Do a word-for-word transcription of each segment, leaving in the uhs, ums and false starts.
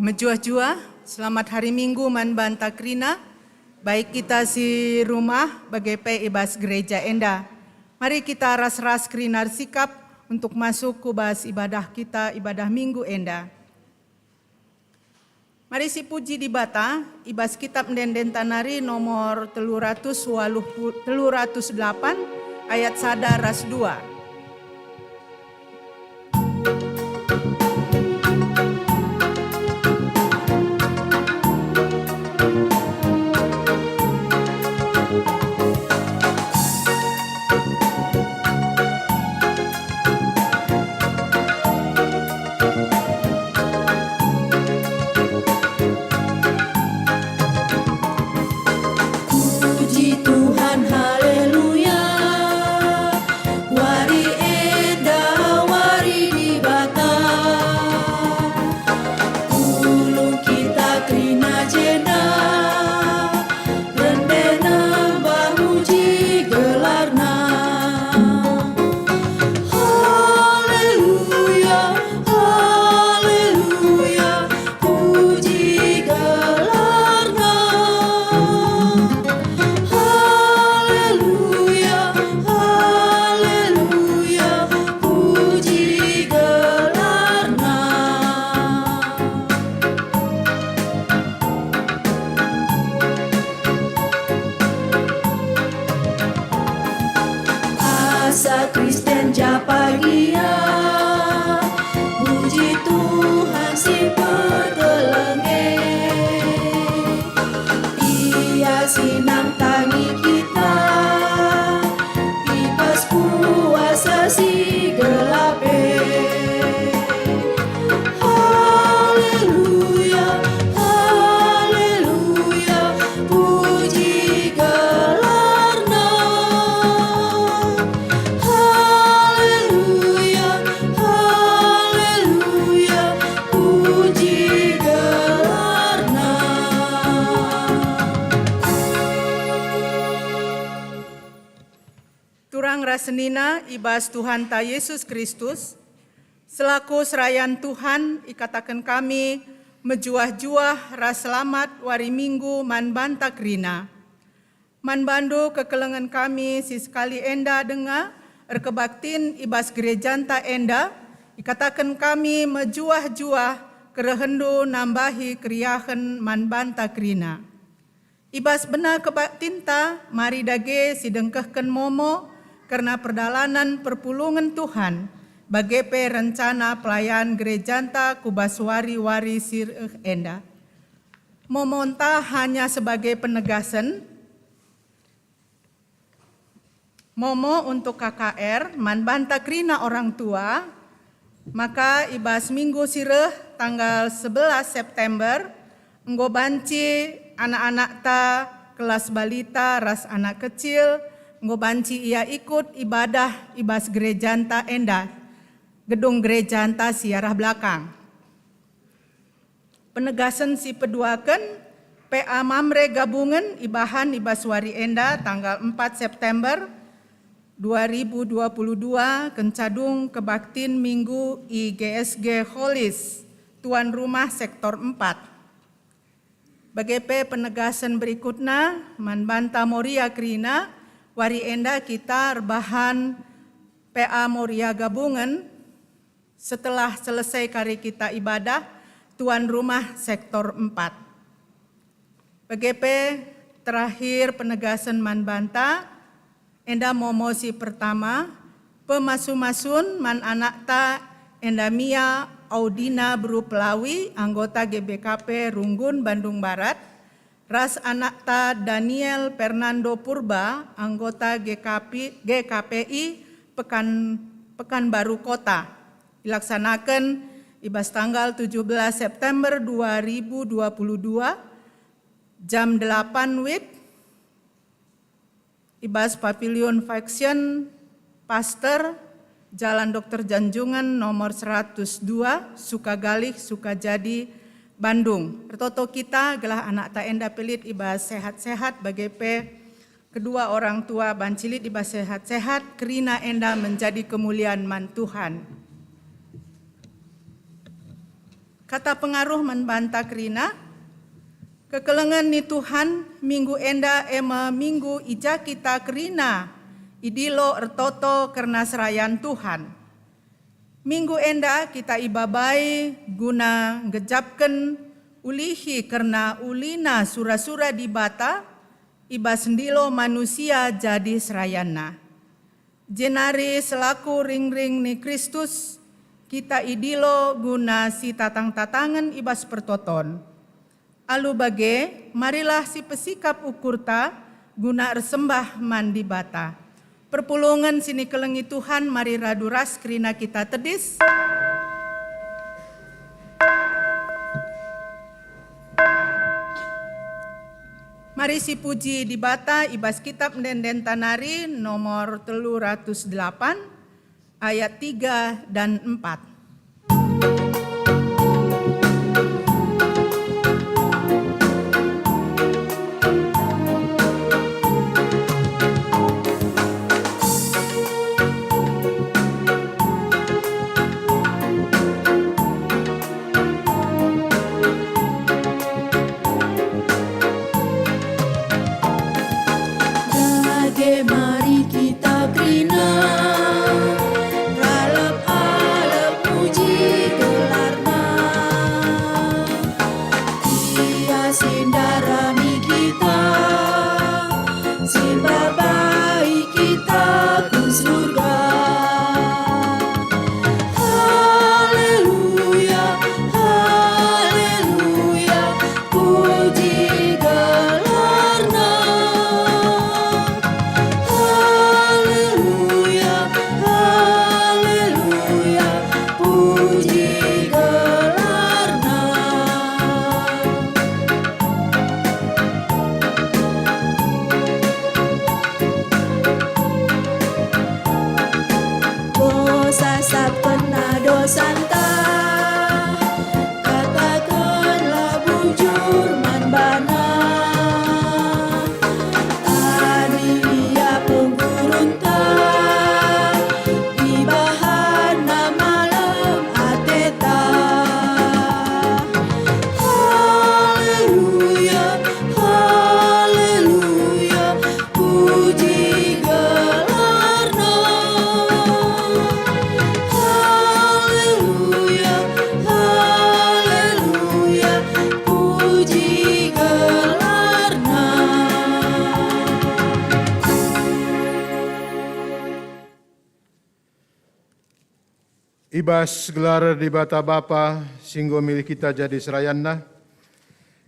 Mejuah-juah, selamat hari Minggu man banta kerina, baik kita si rumah bage pe i bas gereja enda. Mari kita ras-ras kerina ersikap untuk masuk ku bas ibadah kita, ibadah Minggu enda. Mari sipuji Dibata, i bas kitab ende-endenta nari nomor telu ratus waluh puluh, telu ratus delapan, ayat sada ras dua. Puji Tuhan, haleluya. Wari enda wari Dibata. Ulung kita kerina jenda, rende nembah muji gelarNa. Haleluya, haleluya, puji gelarNa. Haleluya, haleluya, puji gelarNa. Asa Kristen ja pagi ia, puji Tuhan si perkeleng e. Ia si nandangi kita, i bas kuasa si gelap e. Haleluya, haleluya, puji gelarNa. Haleluya, haleluya, puji gelarNa. Turang ras senina i bas Tuhanta Yesus Kristus, selaku serayan Tuhan ikataken kami mejuah-juah ras selamat wari Minggu man banta kerina. Man bandu kekelengen kami si sekali enda denga erkebaktin i bas gerejanta enda, ikataken kami mejuah-juah kerehenndu nambahi keriahen man banta kerina. I bas bena kebaktinta, mari dage sidengkehken momo kerna perdalanen perpulungen Tuhan, bage pe rencana pelayan gerejanta ku bas wari-wari si reh enda. Momonta hanya sebagai penegasen, momo untuk K K R, man banta kerina orang tua, maka i bas minggu si reh tanggal sebelas September, enggo banci anak-anakta kelas balita ras anak kecil, enggo banci ia ikut ibadah i bas gerejanta enda, gedung gerejanta si arah belakang. Penegasen si peduaken, P A Mamre Gabungen ibahan i bas wari enda tanggal empat September dua ribu dua puluh dua kenca dung kebaktin Minggu i G S G Holis, tuan rumah sektor empat. Bage pe penegasen berikutna, man banta Moria kerina, wari enda kita erbahan P A Moria Gabungen, setelah selesai kari kita ibadah, tuan rumah sektor empat. Bage pe terakhir penegasen man banta, enda momo si pertama, pemasu-masun man anakta enda Mia Audina beru Pelawi, anggota G B K P Runggun, Bandung Barat, ras anakta Daniel Fernando Purba, anggota G K P, G K P I Pekan, Pekanbaru Kota. Ilaksanaken i bas tanggal tujuh belas September dua ribu dua puluh dua, jam delapan WIB, i bas Paviliun Faction Pastor, Jalan Dokter Janjungen nomor seratus dua, Sukagalih, Sukajadi, Bandung. Ertoto kita gelah anakta enda pe lit i bas sehat-sehat, bage pe kedua orang tua banci lit i bas sehat-sehat, kerina enda menjadi kemulian man Tuhan. K Kata pengaruh man banta kerina. Kekelengen ni Tuhan, minggu enda e me minggu i ja kita kerina idilo ertoto kerna serayan Tuhan. Minggu enda kita ibabai guna nggejapken ulihi kerna ulina sura-sura Dibata i bas ndilo manusia jadi serayanNa. Jenari selaku ringring ni Kristus, kita idilo guna sitatang-tatangen i bas pertoton. Alu bage, marilah sipesikap ukurta guna ersembah man Dibata. Perpulungen si nikelengi Tuhan, mari radu ras kerina kita tedis. Mari sipuji Dibata i bas Kitab Ende-endenta nari nomor telu ratus delapan, ayat tiga dan empat. Dage mari kita kerina, ralep-alep muji gelarNa. Ia si ndarami kita, si mbabai kita ku surga. Haleluya, haleluya, puji gelarNa. Haleluya, haleluya, puji gelarNa. Dosa sapena dosanta, katakenlah bujur man baNa. Tading Ia penggurunta, ibahanNa malem ateta. Haleluya, haleluya, puji gelarNa. Haleluya, haleluya, puji gelarNa. I bas gelar Dibata Bapa si enggo milih kita jadi serayanNa,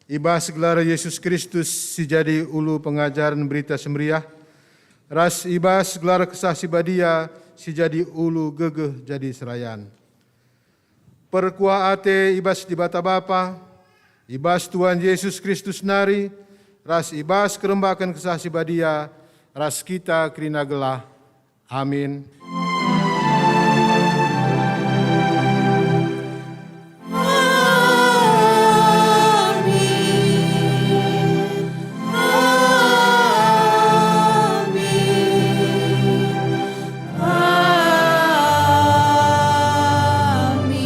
i bas gelar Yesus Kristus si jadi ulu pengajaren Berita Si Meriah, ras i bas gelar Kesah Si Badia si jadi ulu gegeh jadi serayan. Perkuah ate i bas Dibata Bapa, i bas Tuhan Yesus Kristus nari, ras i bas kerembaken Kesah Si Badia, ras kita kerina gelah. Amin. Amin. Amin. Amin.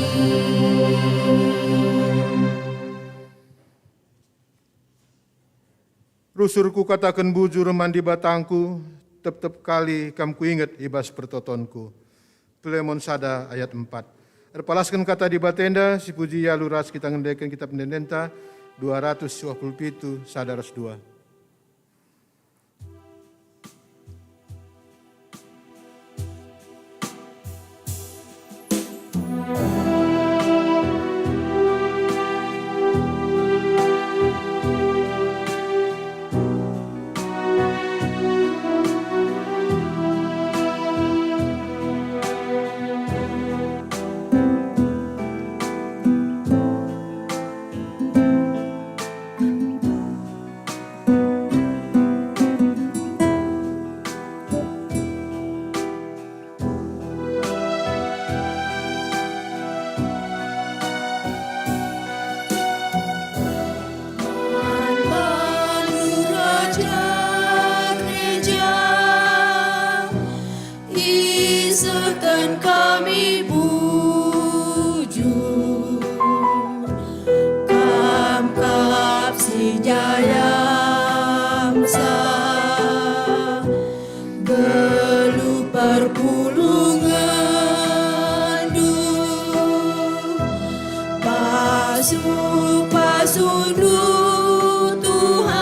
Rusur kukataken bujur man Dibatangku, tep-tep kali kam kuinget i bas pertotonku. Pilemon sada ayat empat. Erpalasken kata Dibata enda, sipuji alu ras kita ngendeken Kitab Ende-endenta dua ratus dua puluh pitu, sada ras dua. Isehken kami bujur. Perpulungenndu, pasu-pasundu Tuhan,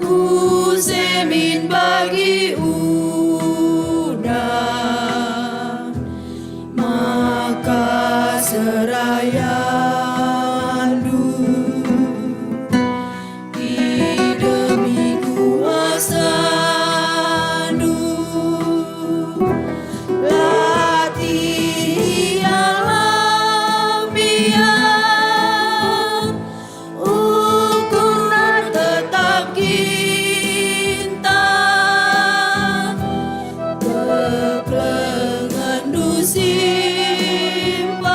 kusemin bagi udan, maka serayandu. Demi kuasandu, latih ia la mbiar, ukurna tetap kinta, kekelengenndu simpan.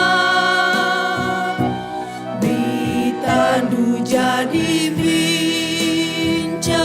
Bitandu jadi bincang.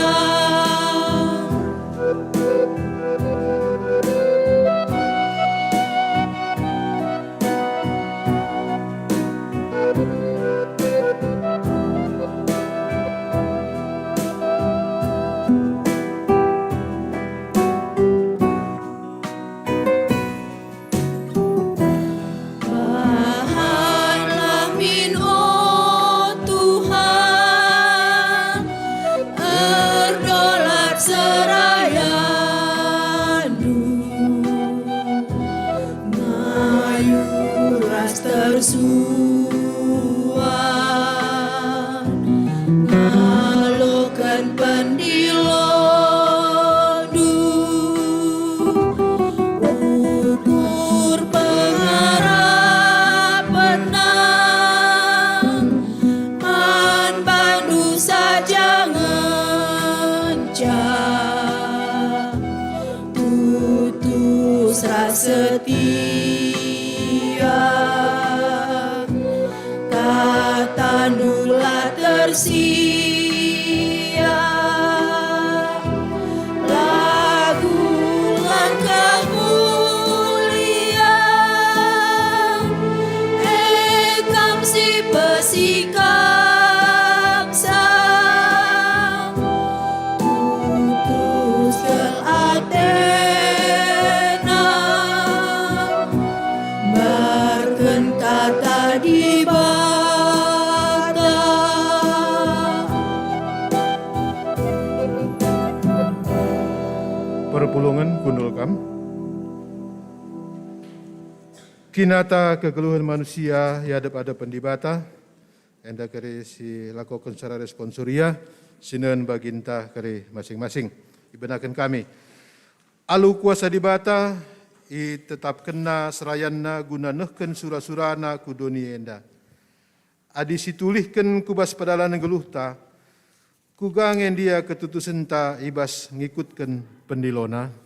Bahanlah min, o Tuhan, erdolat serayandu, ngayuh ras tersuan, ngaloken pendilondu. Ukur pengarapenna man bandu saja ngenca, tutus ras setia. Katandu la tersia, lagu langkah mulia, e Kam si pesikapsa. Tutus kel atena, mbarken kata Dibata. Perpulungen kundul kam. Kinata kegeluhen manusia i adep-adepen Dibata, enda kari si lakoken secara responsoria, sinen baginta kari masing-masing. Ibenaken kami. Alu kuasa Dibata, itetapkenNa serayanNa guna nehken sura-suraNa ku doni enda. Adi situlihken ku bas pedalanen geluhta, kuga nge ndia ketutusenta i bas ngikutken pendilona?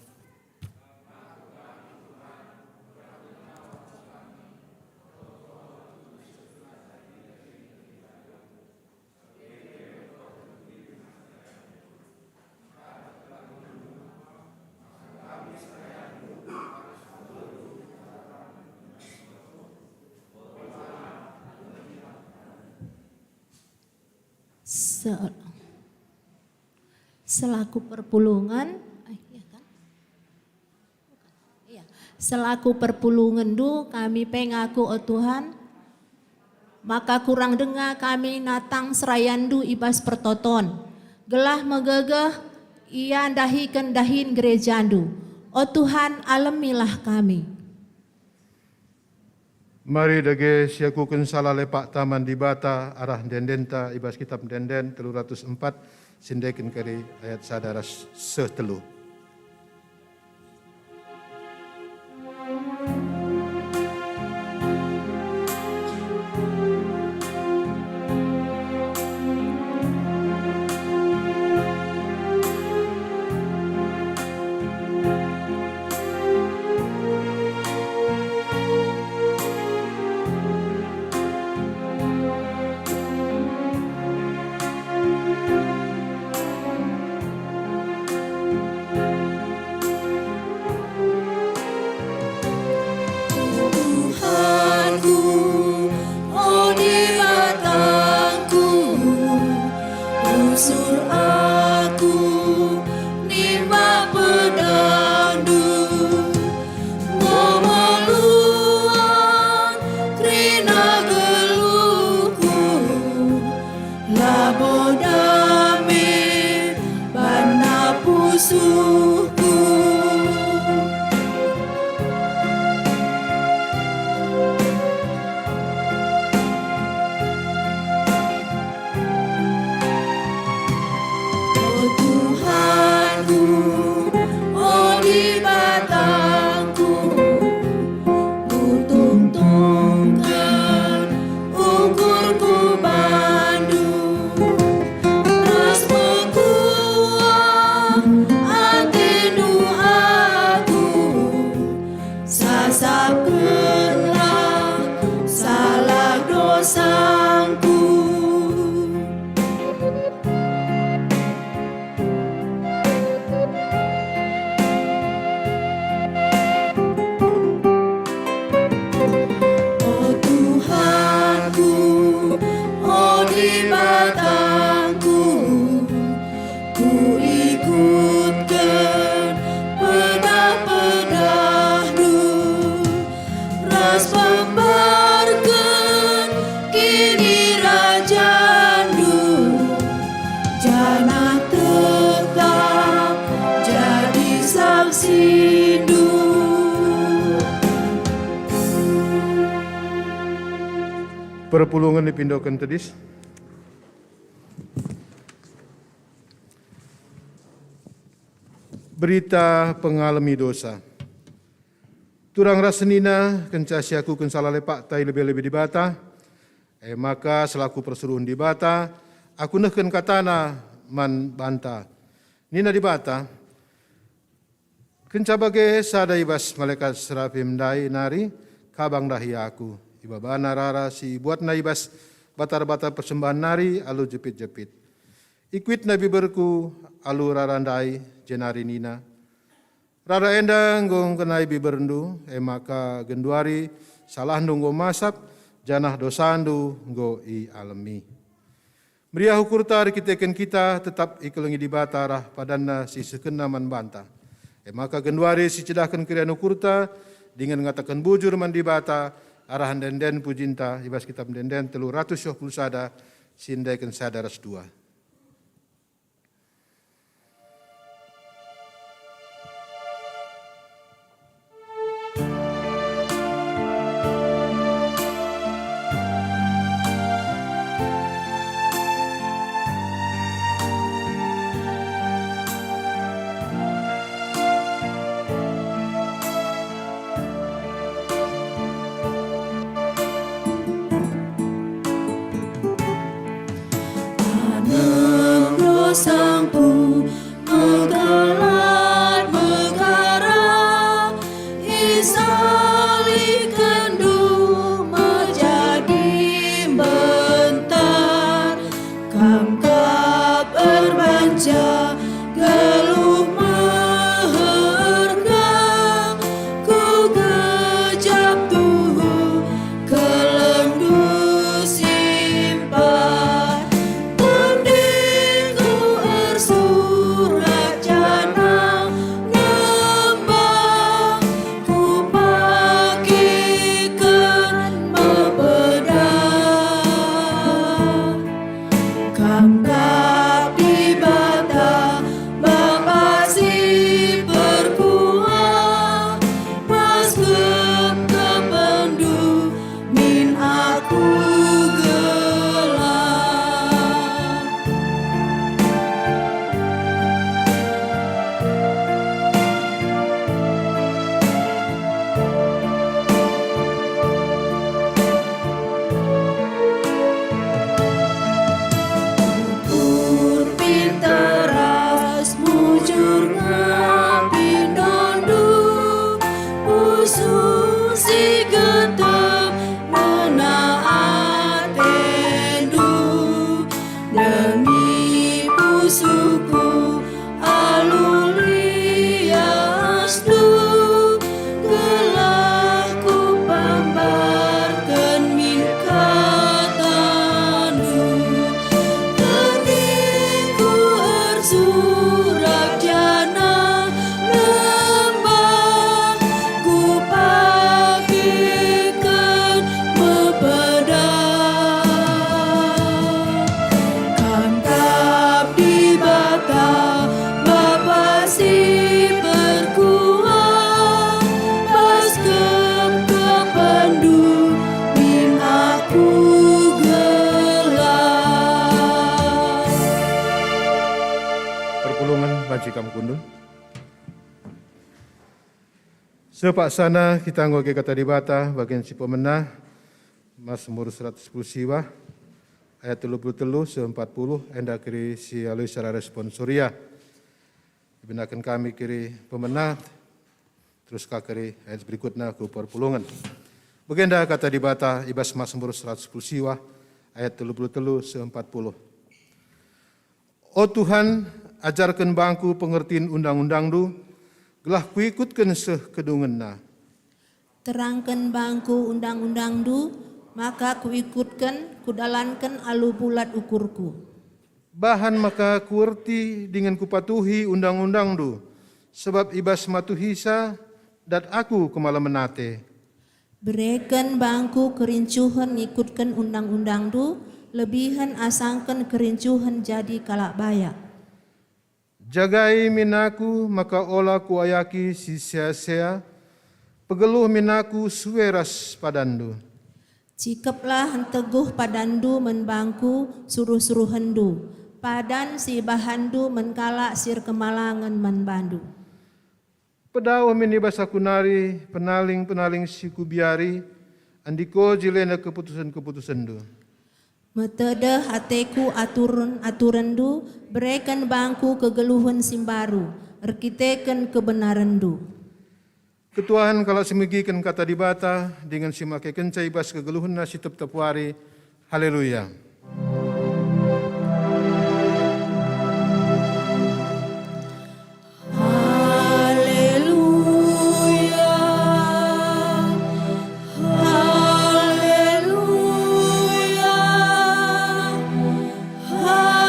Se-, selaku perpulungen, eh, iya kan? Iya. Selaku perpulungenNdu, kami pe ngaku, o Tuhan, maka kurang denga kami natang serayanNdu i bas pertoton, gelah megegeh ia ndahiken dahin gerejaNdu. O Tuhan, alemilah kami. Mari dage siakuken salah lepakta man Dibata arah ende-endenta i bas Kitap Ende-enden telu ratus empat, si endeken kari ayat sada ras seh telu. Tuhanku, o Dibatangku, usur aku nimbak pedang. O Tuhanku, o Dibatangku, kutungtungken ukurku bandu, ras mekuah atendu aku, sasapkenlah salah dosangku. O Tuhanku, o Dibatangku, kuikutken pedah-pedahNdu, ras pembarken kinirajanNdu, janah tetap jadi saksindu. Perpulungen dipindoken tedis. Berita pengalemi dosa. Turang ras senina, kenca siakuken salah lepakta i lebe-lebe Dibata, e maka selaku persuruhen Dibata, aku nehken katana man banta. Nina Dibata, kenca bage sada i bas malekat Serapim ndai nari kabang ndahi aku. Ibabana rara si ibuatna i bas bata-bata persembahen nari alu jepit-jepit. Ikuitna biberku alu rara ndai, jenari nina, "Rara enda enggo ngkenai biberndu, e maka genduari salahndu enggo masap, janah dosandu enggo ialemi." Meriah ukurta erkiteken kita tetap ikelengi Dibata arah padanNa si isehkenNa man banta. E maka genduari sicidahken keriahen ukurta dingen ngataken bujur man Dibata arah ende-enden pujinta i bas Kitap Ende-enden telu ratus siwah puluh sada, si ngendeken sada ras dua. Tanem dosangku mekelat megara, isalihkenNdu me jadi mbentar. Kam kap erbanca geluh meherga, ku gejap tuhu kelengndu simpan. Tendingku ersuh Kam kundul. Sepaksana kita ngoge Kata Dibata bagian si pemena, Masmur seratus sepuluh siwa, ayat telu puluh telu seh empat puluh, enda keri si aloi secara responsoria. Ibenaken kami keri pemena, terus ka keri ayat berikutna ku perpulungen. Bagenda Kata Dibata i bas Masmur seratus sepuluh siwa, ayat telu puluh telu seh empat puluh. O Tuhan, ajarken bangku pengertin undang-undangNdu, gelah kuikutken seh kedungenna. Terangken bangku undang-undangNdu, maka kuikutken, kudalanken alu bulat ukurku. Bahan maka kuerti dingen kupatuhi undang-undangNdu, sabap i bas matuhisa dat aku kemalemen ate. Bereken bangku kerincuhen ngikutken undang-undangNdu, lebihen asangken kerincuhen jadi kalak bayak. Jagai min aku maka ola kuayaki si sea-sea, pegeluh min aku sue ras padanNdu. Cikeplah nteguh padanNdu man bangku suruh-suruhenNdu, padan si ibahanNdu man kalak si erkemalangen man bandu. Pedauh min i bas aku nari penaling-penaling si kubiari, andiko jilena keputusen-keputusenNdu. Metedeh ateku aturen-aturenNdu, bereken bangku kegeluhen si mbaru, erkiteken kebenarenNdu. Ketuahen kalak si megiken Kata Dibata, dingen si makekenca i bas kegeluhenna si tep-tep wari. Haleluya. Haleluya, haleluya, haleluya.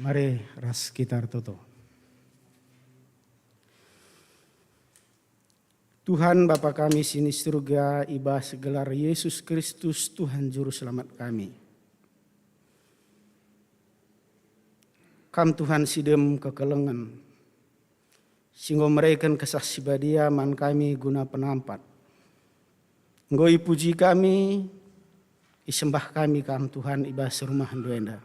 Mari ras kita ertoto. Tuhan, Bapa kami si ni Surga, i bas gelar Yesus Kristus, Tuhan Juru Selamat kami. Kam, Tuhan, si dem kekelengen, si enggo mereken Kesah Si Badia man kami guna penampat. Enggo ipuji kami, isembah kami Kam, Tuhan, i bas rumahndu enda.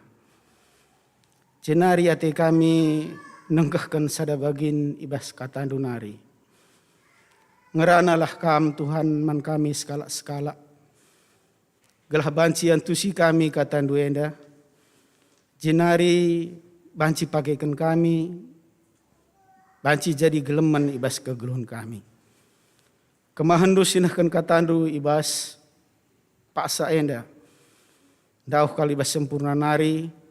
Jenari ate kami nengkehken sada bagin i bas katandu nari. Ngeranalah Kam, Tuhan, man kami sekalak-sekalak, gelah banci iantusi kami katandu enda, jenari banci pakeken kami, banci jadi gelemen i bas kegeluhen kami. Kemahenndu si nehken katandu i bas paksa enda. Ndauh kal i bas sempurna nari,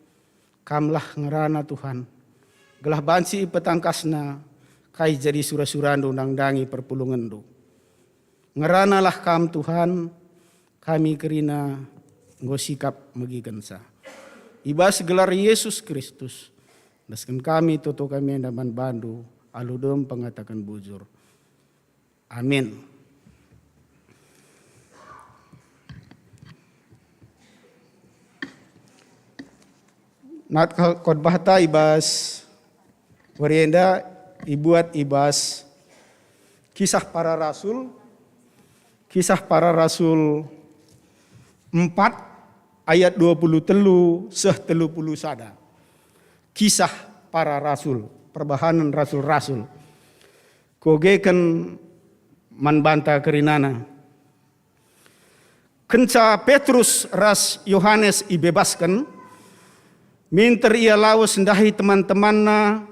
Kamlah ngerana, Tuhan, gelah banci ipetangkasna kai jadi sura-surandu nandangi perpulungenndu. Ngeranalah Kam, Tuhan, kami kerina enggo sikap megikenca. I bas gelar Yesus Kristus, endesken kami toto kami enda man bandu, alu dem pengataken bujur. Amin. Nat khotbahta i bas wari enda ibuat i bas Kisah Para Rasul, Kisah Para Rasul empat ayat dua puluh telu seh telu puluh sada. Kisah Para Rasul, perbahanen rasul-rasul. Kuogeken man banta kerinana. Kenca Petrus ras Yohanes ibebasken, minter ia lawes ndahi teman-temanna,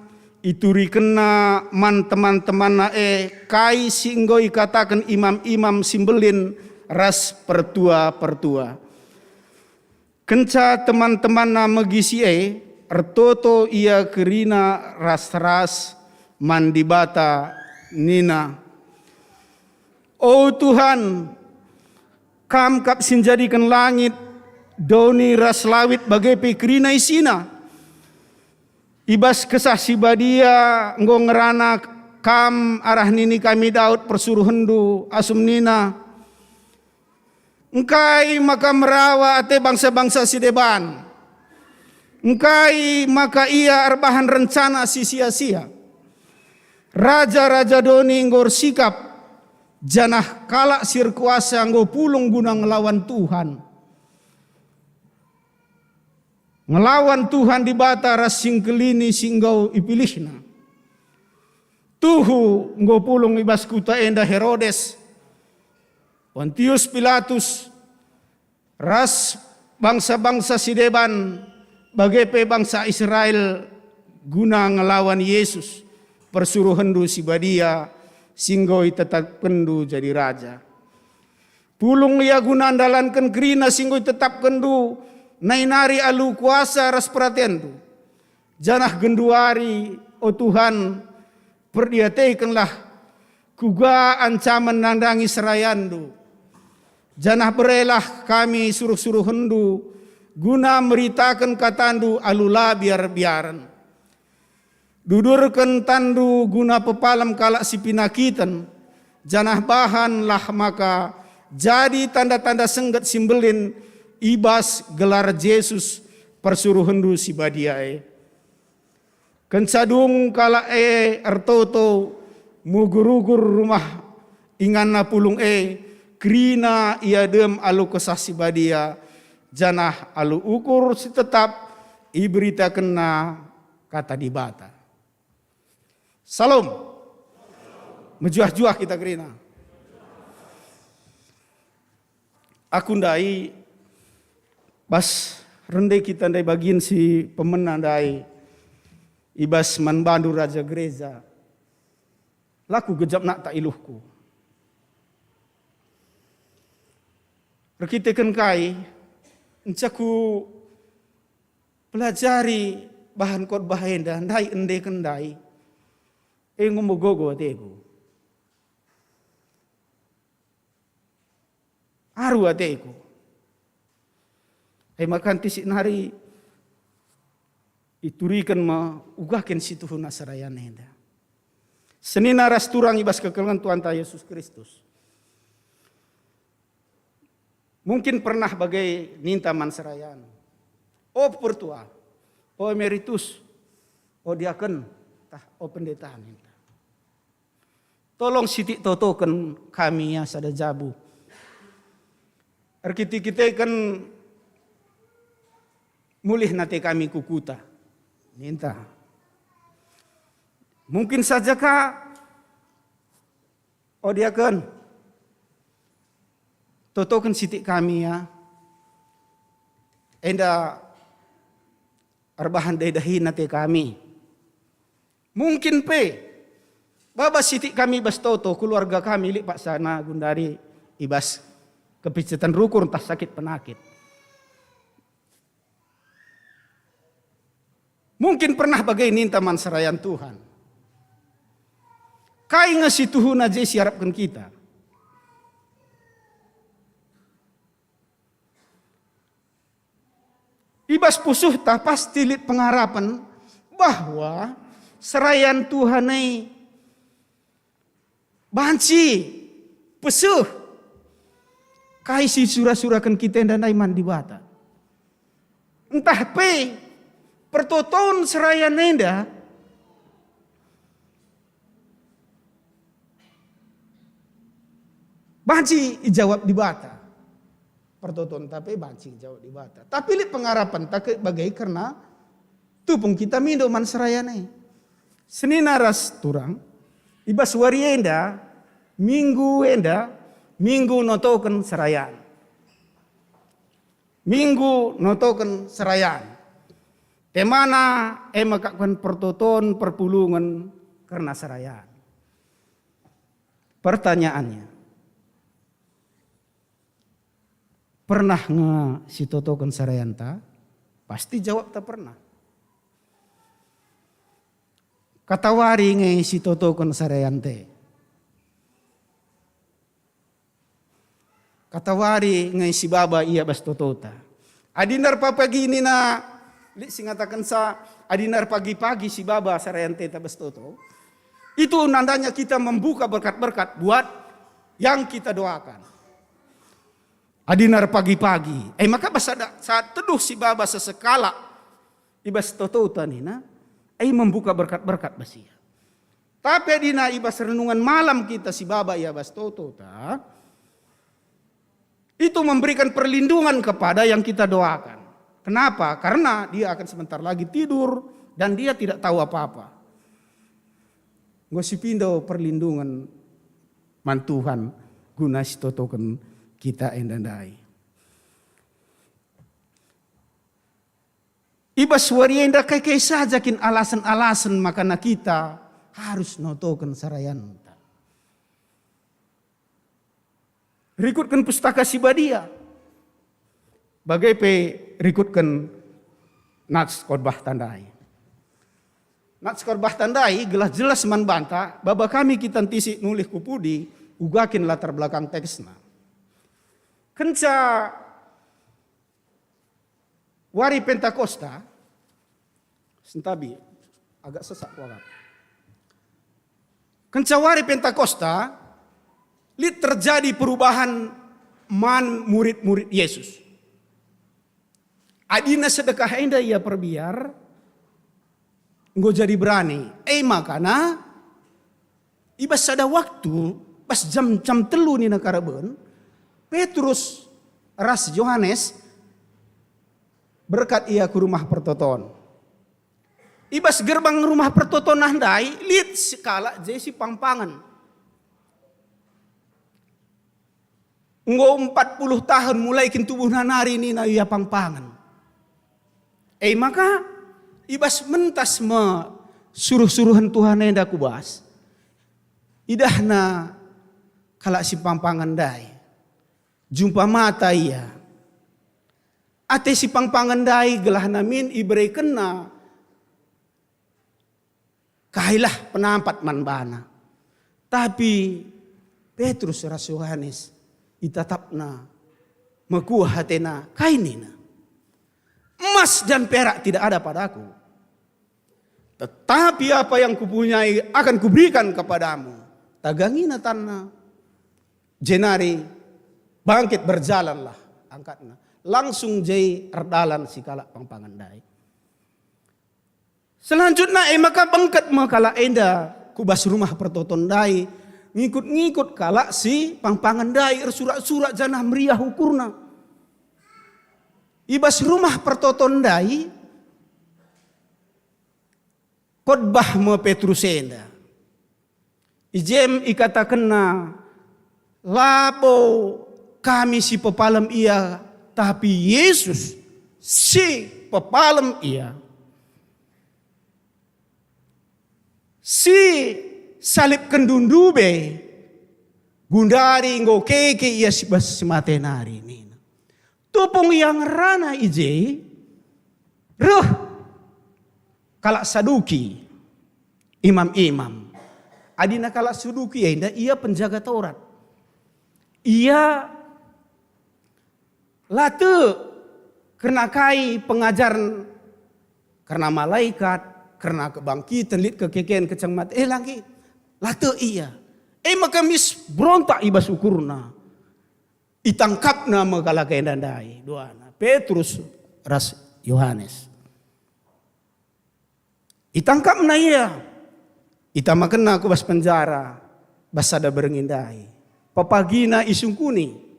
iturikenna man teman-temanna e kai si enggo ikataken imam-imam si mbelin ras pertua-pertua. Kenca teman-temanna megi si e, ertoto ia kerina ras-ras man Dibata nina, "O Tuhan, Kam kap si njadiken langit, doni ras lawit bage pe kerina isina. I bas Kesah Si Badia enggo ngerana Kam arah nini kami Daud persuruhenNdu asum nina, 'Engkai maka merawa ate bangsa-bangsa si deban? Engkai maka ia erbahan rencana si sia-sia? Raja-raja doni enggo ersikap, janah kalak si erkuasa enggo pulung guna ngelawan Tuhan. Ngelawan Tuhan Dibata ras singkelini si enggo ipilihNa. Tuhu enggo pulung i bas kuta enda Herodes, Pontius Pilatus, ras bangsa-bangsa si deban, bage pe bangsa Israel, guna ngelawan Jesus, persuruhenNdu si badia, si enggo itetapkenNdu jadi raja. Pulung ia guna ndalanken kerina si enggo itetapkenNdu, nai nari alu kuasa ras peratenNdu. Janah genduari, o Tuhan, perdiatekenlah kuga ancamen nandangi serayanNdu. Janah berelah kami suruh-suruhenNdu guna meritaken kataNdu alu la biar-biaren. Dudurken tanNdu guna pepalem kalak si pinakiten, janah bahanlah maka jadi tanda-tanda sengget si mbelin i bas gelar Jesus, persuruhenNdu si badia e. Kenca dung kalak e ertoto, mugur-ugur rumah inganna pulung e, kerina ia dem alu Kesah Si Badia, janah alu ukur si tetap iberitakenna Kata Dibata. Salom. Mejuah-juah kita kerina. Aku ndai bas rende kita ndai bagin si pemena ndai i bas man bandu raja gereja. La kugejap nakta iluhku. Erkiteken kai, enca ku pelajari bahan khotbah enda, ndai endeken ndai, e enggo megogo ateku. Aru ateku. E maka ntisik nari ituriken me uga kin si tuhuna serayan enda. Senina ras turang i bas kekelengen Tuhanta Yesus Kristus. Mungkin pernah bage ninta man serayan, "O pertua, o emeritus, o diaken, tah o pendeta," ninta. "Tolong sitik totoken kami ya sada jabu. Erkite-kiteken mulih nate kami ku kuta," ninta. Mungkin saja ka, "O diaken, totoken sitik kami ya. Enda erbahan dahi-dahin ate kami." Mungkin pe, baba sitik kami bas toto, keluarga kami lit paksana gundari i bas kepiceten rukur ntah sakit penakit. Mungkin pernah bage ninta man serayan Tuhan. Kai nge si tuhuna je si arapken kita? I bas pusuhta pasti lit pengarapen bahwa serayan Tuhan e banci peseh kai si sura-suraken kita enda ndai man Dibata. Ntah pe pertoton serayan enda banci ijawab Dibata. Pertotonta pe banci ijawab Dibata. Tapi lit pengarapenta ke bage kerna tupung kita mindo man serayan e. Senina ras turang, i bas wari enda, minggu enda, minggu notoken serayan. Minggu notoken serayan. Temana e mekapken pertoton perpulungen kerna serayan. Pertanyaannya, pernah nge sitotoken serayanta? Pasti jawabta pernah. Katawari nge sitotoken serayanta? Katawari nge sibaba ia bas totota? Adi ndarpa pagi nina, lit si ngatakensa, adi ndarpagi-pagi sibaba serayanta bas toto, itu nandanya kita membuka berkat-berkat buat yang kita doakan. Adi ndarpagi-pagi, e maka bas sada saat teduh sibaba sesekalak i bas totota nina, e membuka berkat-berkat bas ia. Tapi adina i bas renungan malam kita si baba i bas totota, itu memberikan perlindungan kepada yang kita doakan. Kenapa? Karena dia akan sebentar lagi tidur dan dia tidak tahu apa-apa. Enggo sipindo perlindungan man Tuhan guna sitotoken kita enda ndai. I bas wari enda kai-kai saja kin alasen-alasen makana kita harus notoken sarayanta. Rikutken Pustaka Si Badia, bage pe rikutken nats khotbah tandai. Nats khotbah tandai gelah jelas man banta, baba kami kita ntisik nulih ku pudi, uga kin latar belakang teksna. Kenca wari Pentakosta, sentabi, agak sesak kuakap. Kenca wari Pentakosta, lit terjadi perubahan man murid-murid Yesus. Adina sedekah enda ia perbiar, enggo jadi berani. E makana, i bas sada waktu, bas jam, jam telu nina karaben, Petrus ras Johanes berkat ia ku rumah pertoton. I bas gerbang rumah pertoton ndai lit sekalak je si pangpangen. Enggo empat puluh tahun mulai kin tubuhna nari nina ia pangpangen. E maka, i bas mentas me suruh-suruhen Tuhan enda ku bas. Idahna kalak si pangpangen ndai. Jumpa mata ia. Ate si pangpangen ndai gelahna min iberekenna kailah penampat man bana. Tapi Petrus ras Yohanes itatapna mekuah atena, kai nina, "Emas dan perak tidak ada padaku, tetapi apa yang kupunyai akan kuberikan kepadamu." Tagangina tanna, jenari bangkit berjalanlah angkatna. Langsung je erdalan si kalak pangpangen ndai. Selanjutna e maka bengket me kalak enda ku bas rumah pertoton ndai, ngikut-ngikut kalak si pangpangen ndai ersurak-surak janah meriah ukurna. I bas rumah pertoton ndai, khotbah me Petrus enda. I jem ikatakenna, "Labo kami si pepalem ia, tapi Yesus si pepalem ia. Si salibken ndube, gundari enggo keke ia si bas si mate nari," nina. Tupung ia ngerana i je, reh kalak Saduki, imam-imam. Adina kalak Saduki enda ia penjaga Taurat. Ia la tek kerna kai pengajaren, kerna malaikat, kerna kebangkiten, lit kekeken keceng mate, eh, la nggit. La tek ia. E maka mis berontak i bas ukurna. Itangkapna me kalak enda ndai, duana, Petrus ras Yohanes. Itangkapna ia, itamakenna ku bas penjara, bas sada berngi ndai. Pepagina isungkuni.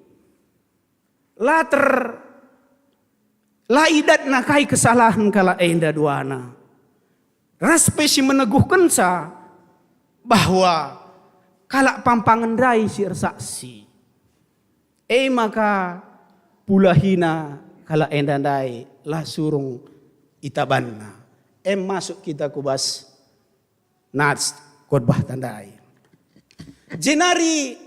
La ter-, la idatna kai kesalahen kalak enda duana. Ras pe si meneguhkenca bahwa kalak pangpangen ndai si ersaksi. E maka pulahina kalak enda ndai la surung itabanna. Em masuk kita ku bas nats khotbah tandai. Jenari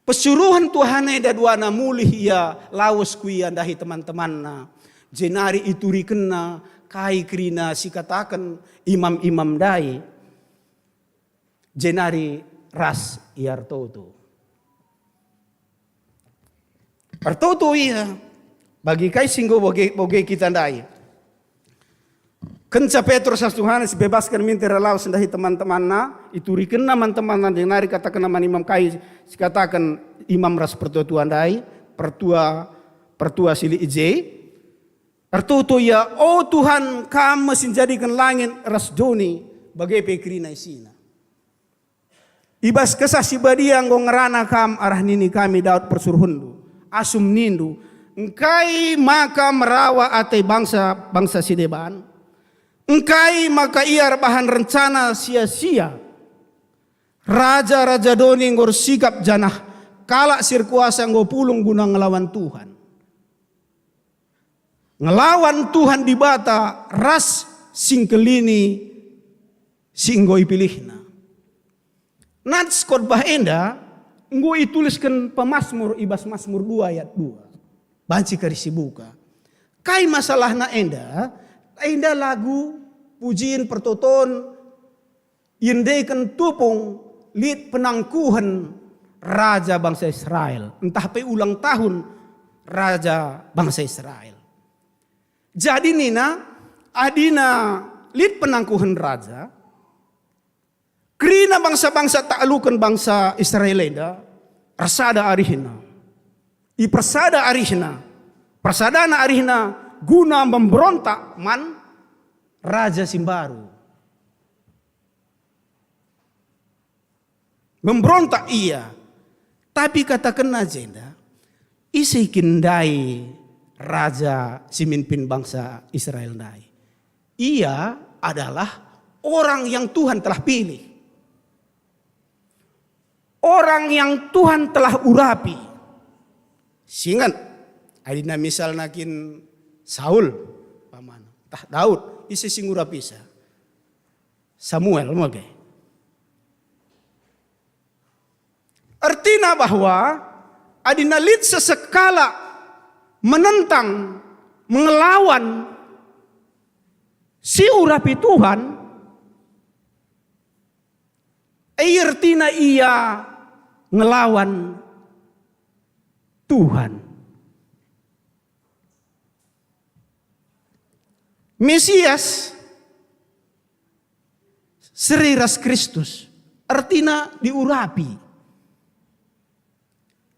pesuruhen Tuhan enda duana mulih ia lawes ku ia ndahi teman-temanna. Jenari iturikenna kai kerina si kataken imam-imam ndai. Jenari ras ia ertoto. Ertoto ia, bagi kai si enggo boge, boge kita ndai. Kenca Petrus ras Johanes ibebasken minter lawes ndahi teman-temanna, iturikenna man temanna, jenari katakenna man imam kai si kataken imam ras pertua-tua ndai, pertua, pertua si lit i je. Ertoto ia, "O Tuhan, Kam me si njadiken langit ras doni, Bage pe kerina isina. I bas Kesah Si Badia enggo ngerana kam arah nini kami Daud persuruhenndu, asum nindu, "Engkai maka merawa ate bangsa-bangsa si deban? Engkai maka ia erbahan rencana sia-sia? Raja-raja doni enggo ersikap, janah kalak si erkuasa enggo pulung guna ngelawan Tuhan. Ngelawan Tuhan Dibata ras singkelini si enggo ipilihNa." Nats khotbah enda enggo itulisken pemasmur i bas Masmur dua ayat dua. Banci kari sibuka. Kai masalahna enda? Enda lagu pujin pertoton iendeken tupung lit penangkuhen raja bangsa Israel, ntah pe ulang tahun raja bangsa Israel. Jadi nina, adina lit penangkuhen raja, kerina bangsa-bangsa takluken bangsa Israel enda ersada arihna. Ipersada arihna, persadana arihna guna memberontak man raja si mbaru. Memberontak ia. Tapi katakenna jenda, ise kin ndai raja si mimpin bangsa Israel ndai? Ia adalah orang yang Tuhan telah pilih. Orang yang Tuhan telah urapi. Singet, adina misalna kin Saul, umpamana, tah Daud, ise si ngurapisa? Samuel, mage. Ertina bahwa adina lit sesekalak menentang, mengelawan si urapi Tuhan, e ertina ia ngelawan Tuhan. Mesias seri ras Kristus, ertina diurapi,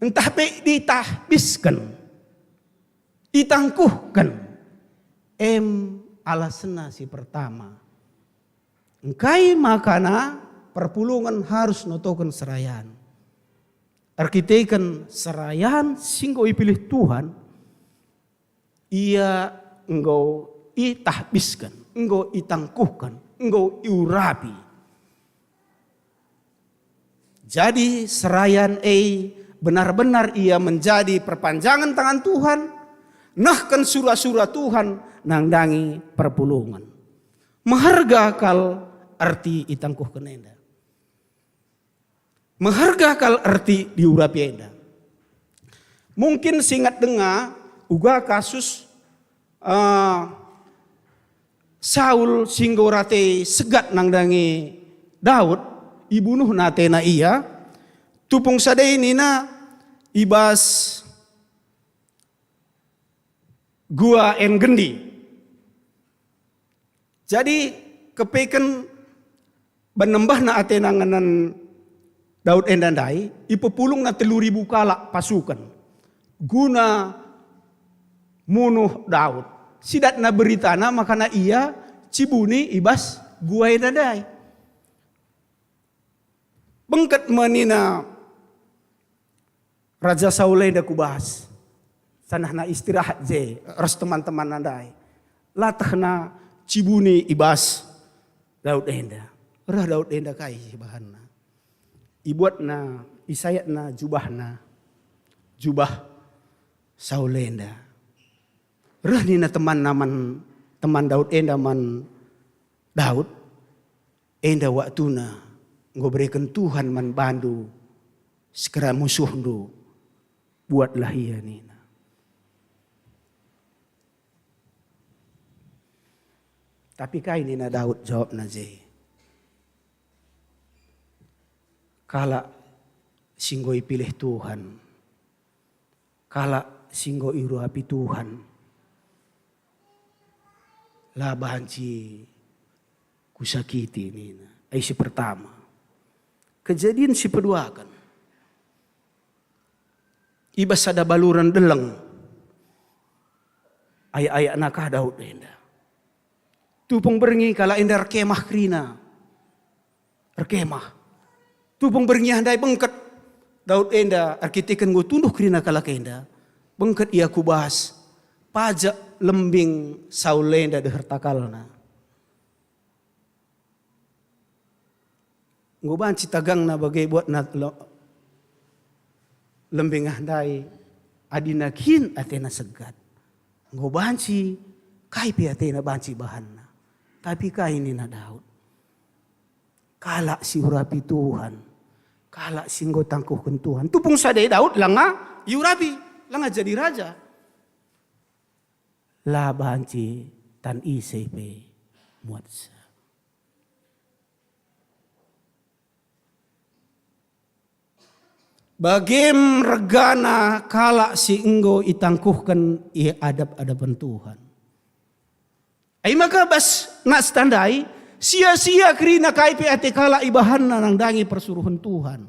ntah pe ditahbisken, itangkuhken. Em alasenna si pertama. Engkai makana perpulungen harus notoken serayan? Erkiteken serayan si enggo ipilih Tuhan, ia enggo itahbisken, enggo itangkuhken, enggo iurapi. Jadi serayan e benar-benar ia menjadi perpanjangen tangan Tuhan, nehken sura-sura Tuhan nandangi perpulungen. Meherga kal erti itangkuhken enda. Meherga kal erti diurapi enda. Mungkin singet denga uga kasus, eh, Saul si enggo rate segat nandangi Daud, ibunuhna atena ia. Tupung sadai nina i bas Gua En Gendi. Jadi, kepeken banembehna atena ngenen Daud enda ndai, ipepulungna telu ribu kalak pasuken guna munuh Daud. Sidatna beritana makana ia cibuni i bas gua enda ndai. Bengket me nina Raja Saul enda ku bas, janahna istirahat je ras teman-temanna ndai. Latehna cibuni i bas Daud enda. Reh Daud enda kai ibahanna. Ibuatna, isayatna jubahna, jubah Saul enda. Reh nina temanna man, teman Daud enda man Daud, "Enda waktuna enggo bereken Tuhan man bandu sekera musuhndu, buatlah ia," nina. Tapi kai nina Daud jawabna je? Kalak si enggo ipilih Tuhan, kalak si enggo iurapi Tuhan, la banci kusakiti, nina. Ai si pertama. Kejadin si peduaken. I bas sada baluren deleng. Ayak-ayakna ka Daud enda. Tupung berngi kalak enda erkemah kerina. erkemah. Tupung berngi ndai bengket Daud enda erkiteken enggo tunduh kerina kalak enda, bengket ia ku bas pajek lembing Saul enda deher takalna. Enggo banci tagangna bage buatna lo-, lembing ndai, adina kin atena segat. Enggo banci, kai pe atena banci bahanna. Tapi kai nina Daud? Kalak si urapi Tuhan, kalak si enggo tangkuhken Tuhan. Tupung sada Daud langa iurapi, langa jadi raja. La banci tan ise pe muatsa. Bagem regana kalak si enggo itangkuhken i adap-adapen Tuhan. E maka bas nas tandai, sia-sia kerina kai pe ate kalak ibahanna nandangi persuruhen Tuhan.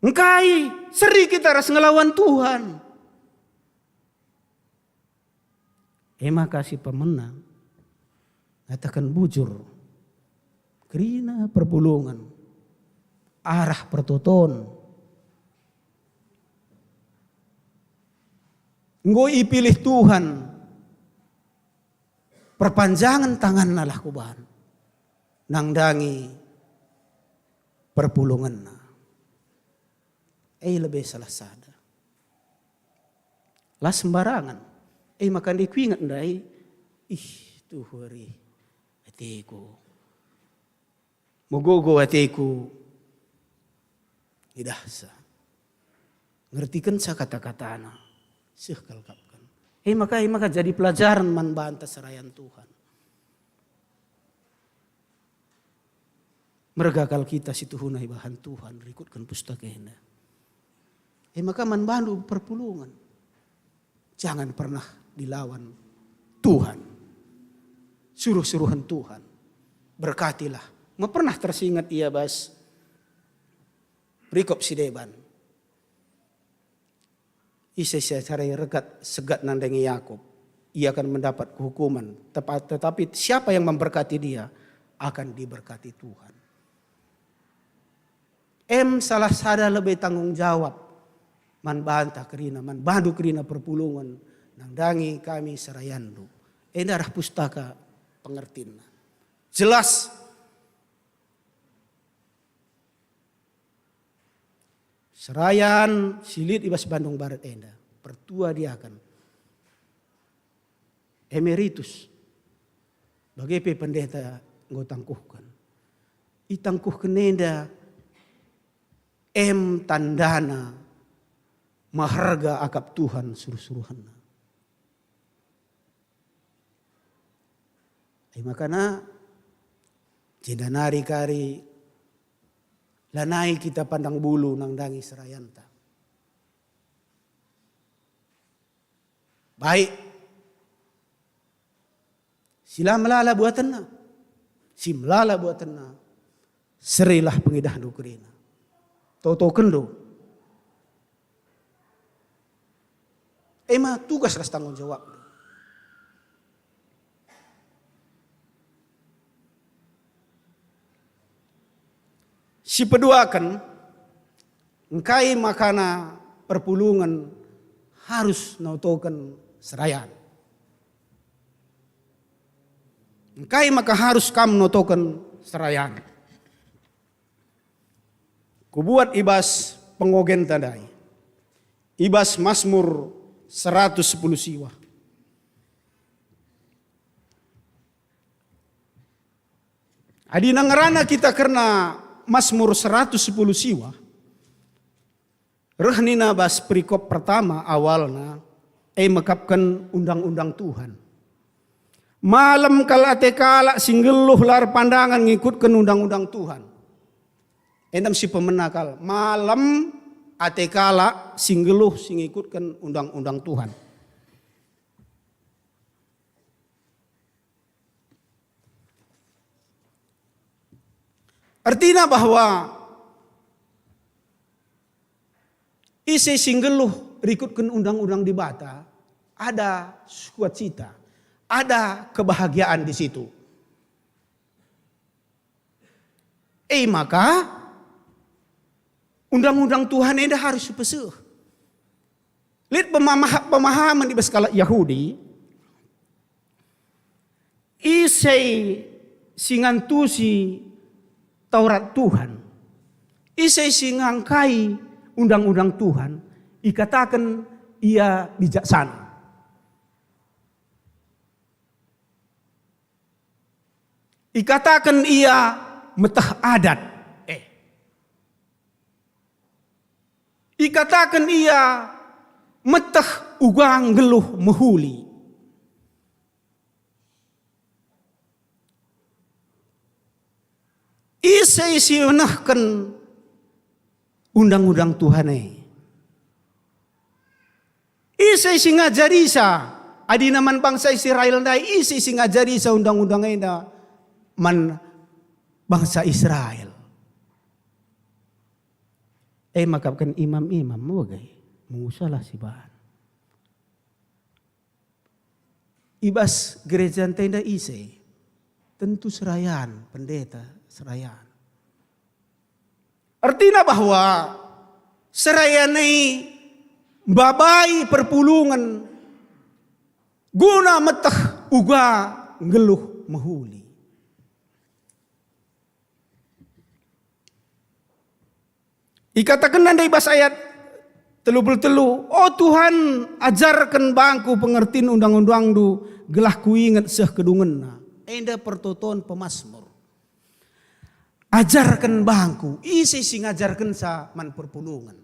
Engkai seri kita ras ngelawan Tuhan? E maka si pemena ngataken bujur, kerina perpulungen, arah pertoton. Enggo ipilih Tuhan perpanjangen tanganna lah ku bahan, nandangi perpulungenna. E lebe salah sada. La sembarangan. E maka ndai kuinget ndai, ih, tuhu ari ateku. Megogo ateku. Idahsa. Ngertikenca kata-katana. Seh kal kapken. E maka, e maka jadi pelajaran man banta serayan Tuhan. Merga kal kita si tuhuna ibahan Tuhan rikutken pustaka enda. E maka man bandu perpulungen, jangan pernah dilawan Tuhan. Suruh-suruhen Tuhan. Berkatilah. Me pernah tersinget ia bas perikop si deban. Ise-ise sarai regat segat nandangi Yakub, ia akan mendapat kehukuman. Tepa-, tetapi siapa yang memberkati dia akan diberkati Tuhan. Em salah sada lebe tanggung jawab man banta kerina, man bandu kerina perpulungen, nandangi kami serayandu. Enda arah pustaka pengertinna. Jelas. Serayan si lit i bas Bandung Barat enda, pertua diaken, emeritus, bage pe pendeta enggo tangkuhken. Itangkuhken enda em tandana meherga akap Tuhan suruh-suruhenna. E makana, jenda nari kari lanai kita pandang bulu nandangi serayanta. Baik. Si la melala buatenna. Si melala buatenna. Serilah pengidahndu kerina. Totokenndu. Ema tugas ras tanggung jawabndu. Si peduaken, engkai makana perpulungen harus notoken serayan? Engkai maka harus kam notoken serayan? Kubuat i bas pengogenta ndai, i bas Masmur seratus sepuluh siwah. Adi ngerana kita kerna Masmur seratus sepuluh siwah, reh nina bas perikop pertama awalna, e mekapken undang-undang Tuhan. Malem kal ate kalak si nggeluh la erpandangen ngikutken undang-undang Tuhan. Enda me si pemena kal, malem ate kalak si nggeluh si ngikutken undang-undang Tuhan. Ertina bahwa ise si nggeluh rikutken undang-undang Dibata, ada sukacita, Ada kebahagiaan di situ. E maka, undang-undang Tuhan enda harus ipeseh. Lit pemamah-, pemahaman i bas kalak Jahudi, ise si ngantusi Taurat Tuhan, ise si ngangkai undang-undang Tuhan, ikataken ia bijaksana. Ikataken ia meteh adat. Eh. Ikataken ia meteh uga nggeluh mehuli. Ise si nehken undang-undang Tuhan e? Ise si ngajarisa adina man bangsa Israel ndai? Ise si ngajarisa undang-undang enda man bangsa Israel? E maka kan imam-imam megai, Musa lah si bahan. I bas gereja ntenda ise? Tentu serayan, pendeta serayan. Ertina bahwa serayan e mbabai perpulungen guna meteh uga nggeluh mehuli. Ikatakenna ndai bas ayat telu puluh telu, "O Tuhan, ajarken bangku pengertin undang-undangNdu, gelah kuinget seh kedungenna." Enda pertoton pemasmur. Ajarken bangku, ise si ngajarkenca man perpulungen?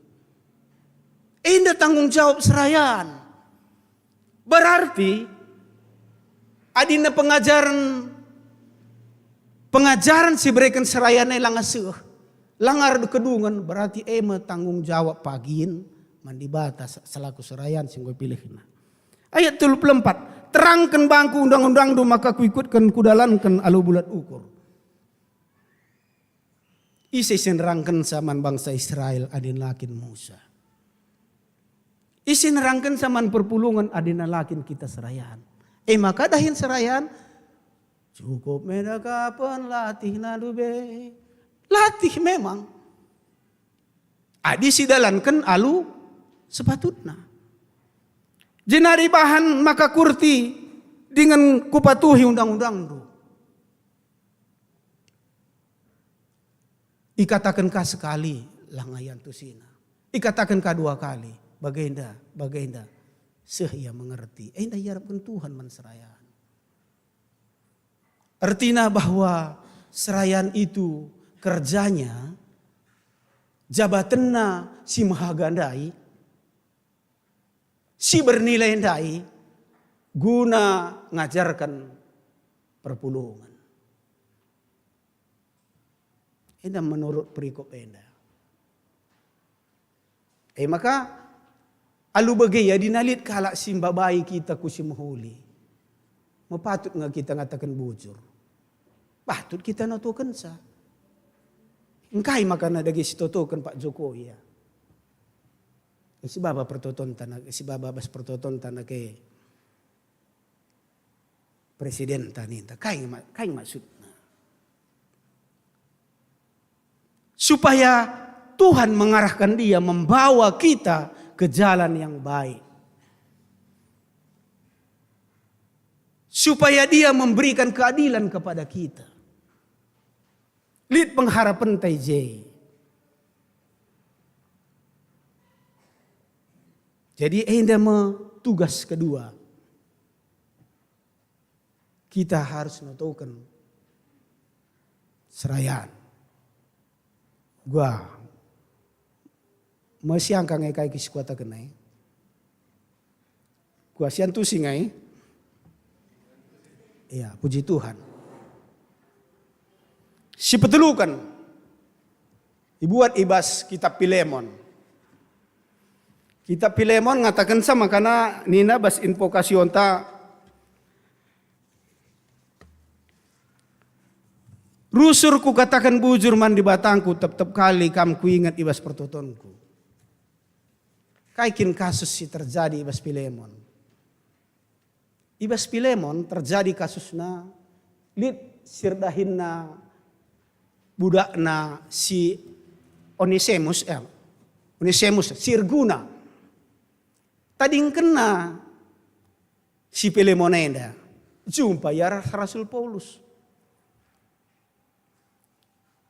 Enda tanggung jawab serayan. Berarti, adina pengajaren, pengajaren si ibereken serayan e langa seh, langa erkedungen, berarti e me tanggung jawab pagin man Dibata se-, selaku serayan si enggo ipilihNa. Ayat telu puluh empat, "Terangken bangku undang-undangNdu, maka kuikutken, kudalanken alu bulat ukur." Ise si nerangkenca man bangsa Israel adina la kin Musa? Ise nerangkenca man perpulungen adina la kin kita serayan? E maka dahin serayan, cukup me dakapen latihnandu be. Latih memang. Adi sidalanken alu sepatutna. Jenari bahan maka kurti dingen kupatuhi undang-undangNdu. Ikataken ka sekali, langa iantusina. Ikataken ka dua kali, bagenda, bagenda. Seh ia mengerti. Enda iarapken Tuhan man serayan. Ertina bahwa serayan itu kerjanya, jabatenna si mehaga ndai, si bernilai ndai guna ngajarken perpulungen. Enda menurut perikop enda. E maka, alu bage adina lit kalak si mbabai kita ku si mehuli, mepatut nge kita ngataken bujur. Patut kita notokenca. Engkai maka na dage sitotoken Pak Jokowi, ya? Sibaba pertotonta na, sibaba bas pertotonta na ke presidenta ninta. Kai ma-, kai maksudna? Supaya Tuhan mengarahkan dia, membawa kita ke jalan yang baik. Supaya dia memberikan keadilan kepada kita. Lit pengharapenta i je. Jadi enda me tugas kedua. Kita harus notoken serayan. Gua mesiangka nge kai si kuataken nai. Gua siantusi ngai. Ya, puji Tuhan. Si peteluken, ibuat i bas kitab Pilemon. Kitab Pilemon ngatakenca makana nina bas invokasionta, "Rusur kukataken bujur man Dibatangku, tep-tep kali kam kuinget i bas pertotonku." Kai kin kasus si terjadi i bas Pilemon? I bas Pilemon terjadi kasusna, lit si erdahinna budakna si Onesimus, eh, Onesimus si erguna. Tadingkenna si Pilemon enda, jumpa ia ras Rasul Paulus.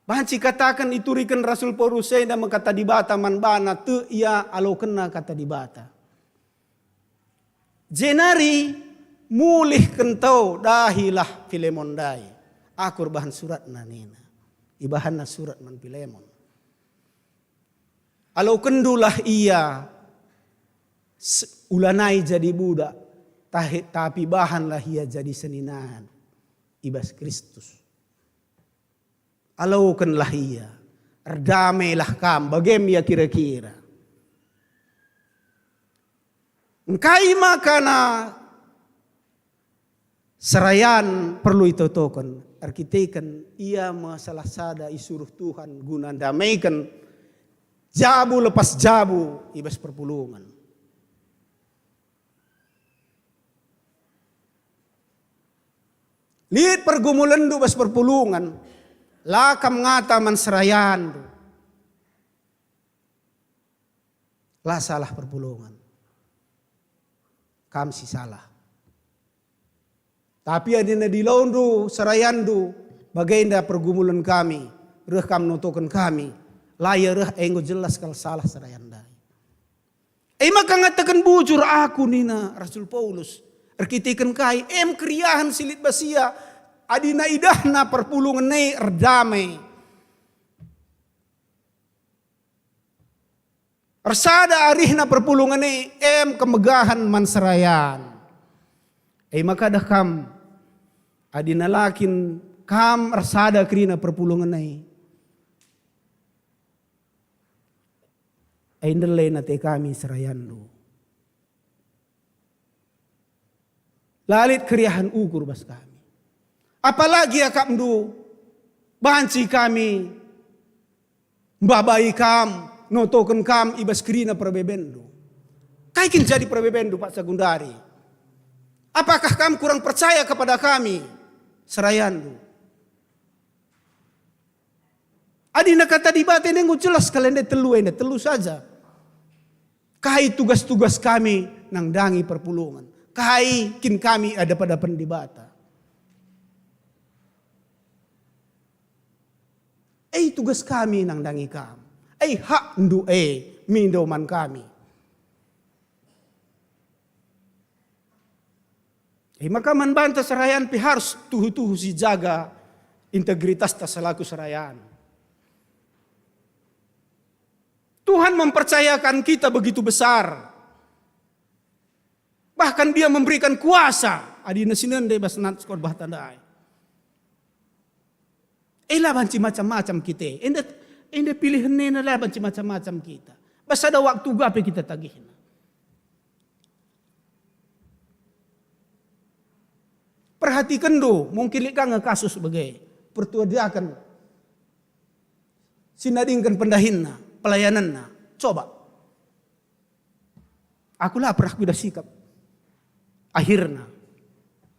Banci kataken ituriken Rasul Paulus enda me Kata Dibata man bana, tek ia alokenna Kata Dibata. Jenari mulihken tau dahilah Pilemon ndai. Aku erbahan suratna nina. Ibahanna surat man Pilemon. Alokenndulah ia s-, ulanai jadi budak, tahi-, tapi bahanlah ia jadi seninahen i bas Kristus. Alokenlah ia, erdamailah kam, bagem ia kira-kira. Engkai makana serayan perlu itotoken, erkiteken ia me salah sada isuruh Tuhan guna ndamaiken jabu lepas jabu i bas perpulungen. Lit pergumulenndu bas perpulungen, la kam ngata man serayandu, "La salah perpulungen, kam si salah." Tapi adi nadilondu serayanndu, "Bagenda pergumulen kami, reh kam notoken kami," la ia reh, enggo jelas kal salah serayan ndai. E maka ngataken bujur aku, nina Rasul Paulus, erkiteken kai? Em keriahen si lit bas ia, adina idahna perpulungen e erdame. Ersada arihna perpulungen e, em kemegahen man serayan. E maka dah kam, adina la kin kam ersada kerina perpulungen e, e ndele nate kami serayanndu. La lit keriahen ukur bas kami. Apalagi akapndu, banci kami mbabai kam, notoken kam i bas kerina perbebenndu. Kai kin jadi perbebenndu paksa gundari? Apakah kam kurang percaya kepada kami, serayanndu? Adina Kata Dibata enda enggo jelas kal enda telu enda, telu saja. Kai tugas-tugas kami nandangi perpulungen? Kai kin kami adap-adapen Dibata? E tugas kami nandangi kam. E hakndu e mindo man kami. E maka man banta serayan pe harus tuhu-tuhu sijaga integritasta selaku serayan. Tuhan mempercayakan kita begitu besar. Bahkan Dia memberikan kuasa, adina si nende bas nat sekolah bah tandai. E la banci macam-macam kita. Enda, enda pilihen ena la banci macam-macam kita. Bas sada waktu uga pe kita tagihna. Perhatikenndu, mungkin lit ka nge kasus bage. Pertua diaken si nadingken pendahinna, pelayanenna. Coba. Aku la pernah kuidah sikap akhirna.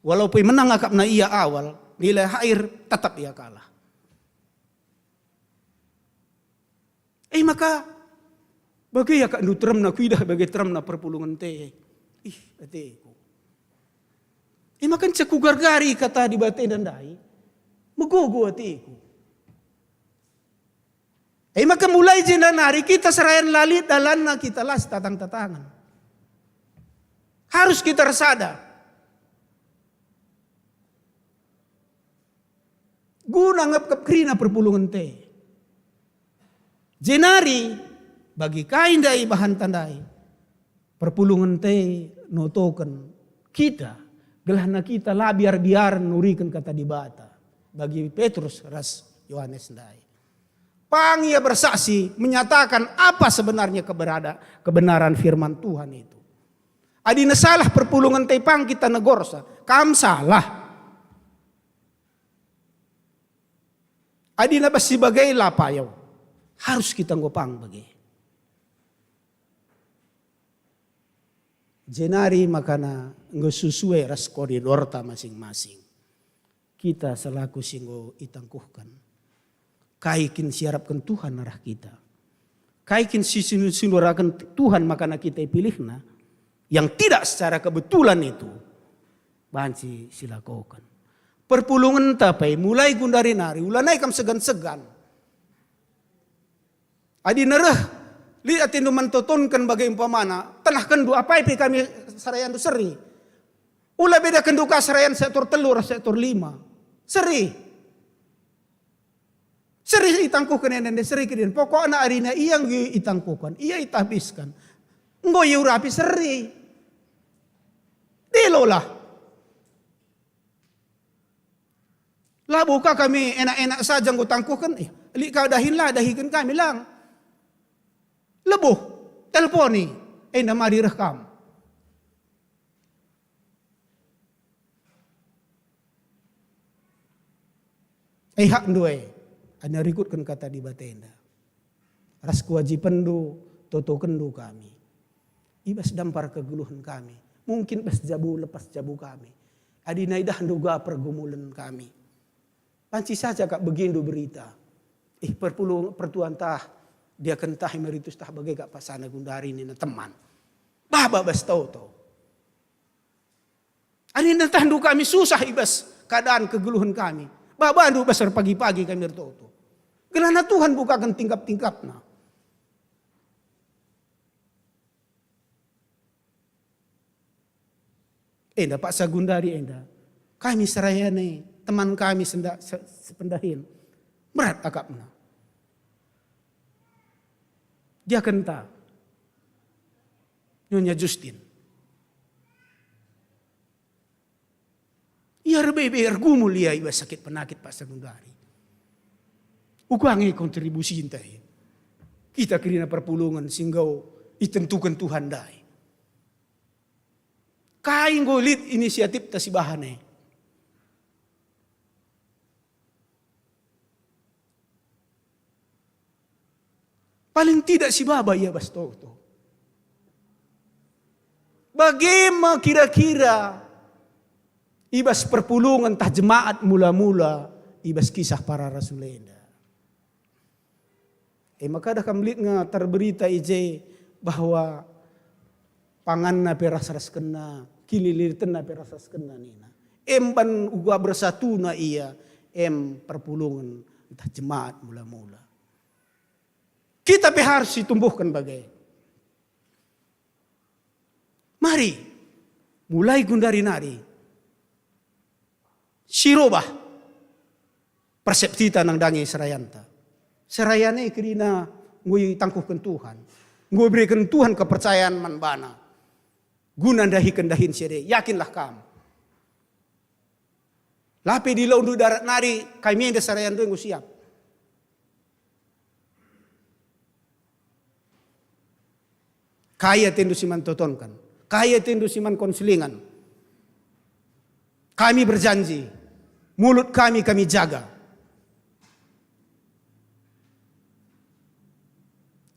Walaupun menang akapna ia awal, nilai akhir tetap ia kalah. E maka, bage ia kak ndu teremna, kuidah bage teremna perpulungenta e. Ih, ateku. E maka nca kugargari Kata Dibata enda ndai, megogo ateku. E maka mulai jenda nari kita serayan la lit dalanna kita la sitatang-tatangen. Harus kita ersada. Guna ngepkep kerina perpulungenta e. Jenari, bagi kai ndai bahanta ndai? Perpulungenta e notoken kita, gelahna kita la biar-biaren nuriken Kata Dibata bagi Petrus ras Yohanes ndai. Pang ia bersaksi, menyatakan apa sebenarnya keberada-, kebenaran firman Tuhan itu. Adina salah perpulungenta e, pang kita negorsa, "Kam salah." Adina bas si bage la payo, harus kita enggo pang bage. Jenari makana enggo susue ras koridorta masing-masing. Kita selaku si enggo itangkuhken. Kai kin siarapken Tuhan arah kita? Kai kin si sinur-sinuraken Tuhan makana kita ipilihNa? Yang tidak secara kebetulan itu banci silakoken. Perpulungenta pe mulai gundari nari, ulanai kam segan-segan. Adi nereh, lit atendu mentotonken bage umpamana, tenahkenndu apai pe kami serayandu seri. Ula bedakenndu ka serayan sektor telu ras sektor lima. Seri. Seri itangkuhken enda, enda seri kedin. Pokokna arina ia enggo itangkuhken, ia itahbisken. Enggo iurapi seri. Delolah. Labo ka kami enak-enak saja enggo tangkuhken, eh, lit ka dahin la dahiken kami lang. Lebuh, telponi, enda mari reh kam. Eh, hakndu e, adi rikutken kata Dibata enda. Ras kewajibenndu, totokenndu kami. I bas dampar kegeluhen kami. Mungkin bas jabu lepas jabu kami. Adi naidahndu uga pergumulen kami. Banci saja kap begindu berita. Ih, perpulung, pertuan tah, diaken tah, emeritus tah, bage kap pasana gundari nina teman. Baba bas toto. Adi netahndu kami susah i bas keadaan kegeluhen kami, babandu bas erpagi-pagi kami ertoto. Gelahna Tuhan bukaken tingkap-tingkapna. Enda paksa gundari enda. Kami serayan e, teman kami senda-, se-, sependahin. Berat akapna. Diakenta. Nyonya Justin. Ia erbebe, ergumul ia i bas sakit penakit paksa gundari. Uga nge kontribusinta e. Kita kerina perpulungen si enggo itentuken Tuhan ndai. Kai enggo lit inisiatipta si bahan e? Paling tidak si baba ia bas toto. Bage me kira-kira i bas perpulungen tah jemaat mula-mula i bas Kisah Para Rasul enda? E maka dah kam lit nge terberita i je bahwa panganna pe ras-raskenna, kinilirtenna pe ras-raskenna nina. Emban uga bersatuna ia, em perpulungen ntah jemaat mula-mula. Kita pe harus situmbuhken bage. Mari, mulai gundari nari. Sirobah persepsita nandangi serayanta. Serayan e kerina enggo itangkuhken Tuhan. Enggo ibereken Tuhan kepercayan man bana. Guna ndahiken dahin si e, yakinlah kam. Lape dilondu darat nari, kami enda serayan ndai enggo siap. Kai atendu si man totonken? Kai atendu si man konselingan? Kami berjanji, mulut kami, kami jaga.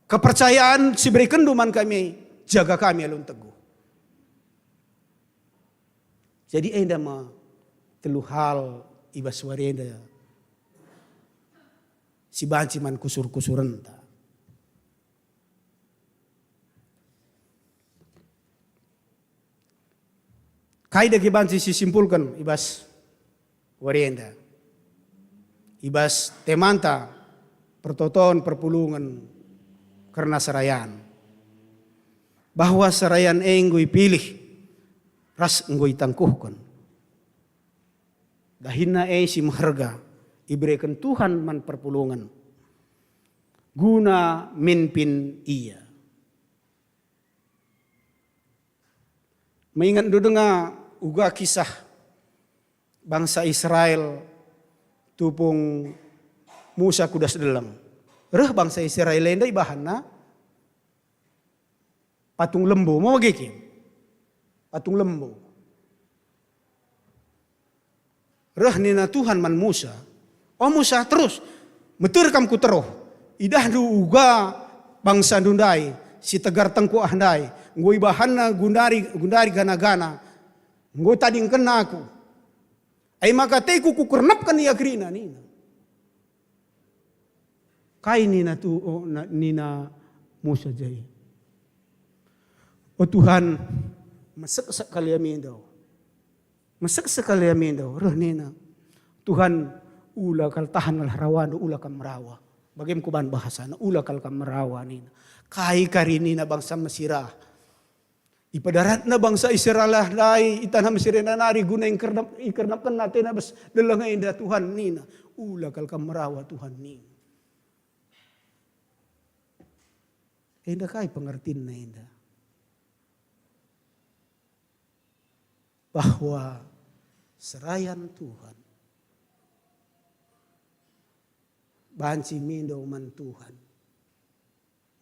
Kepercayaan si berekenndu man kami, jaga kami alu teguh. Jadi enda me telu hal i bas wari enda si banci man kusur-kusurenta. Kai dage banci sisimpulken i bas wari enda? I bas temanta pertoton perpulungen kerna serayan, bahwa serayan e enggo ipilih ras enggo itangkuhken. Dahinna e si meherga ibereken Tuhan man perpulungen guna mimpin ia. Meingetndu denga uga kisah bangsa Israel tupung Musa ku das deleng. Reh bangsa Israel enda ibahanna patung lembu, mau bage kin? Patung lembu. Reh nina Tuhan man Musa, "O Musa, terus, meter kam ku teruh. Idahndu uga bangsandu ndai, si tegar tengkuah ndai, Enggo ibahanna gundari, gundari gana-gana, enggo itadingkenna aku. E maka teku kukernepken ia kerina," nina. Kai nina tu, o, na-, nina Musa je? "O Tuhan, meseksek kal ia mindo. Meseksek kal ia mindo." Reh nina, "Tuhan, ula kal, tahan kal rawandu, ula kam merawa." Bagem kuban bahasana, "Ula kal kam merawa," nina. Kai kari nina bangsa Mesir ah? Ipedaratna bangsa Israel ndai i taneh Mesir enda nari guna ikernep-, ikernepkenna atena bas leleng enda, Tuhan nina, "Ula kal kam merawa," Tuhan nina. Enda kai pengertinna enda? Bahwa serayan Tuhan banci mindo man Tuhan.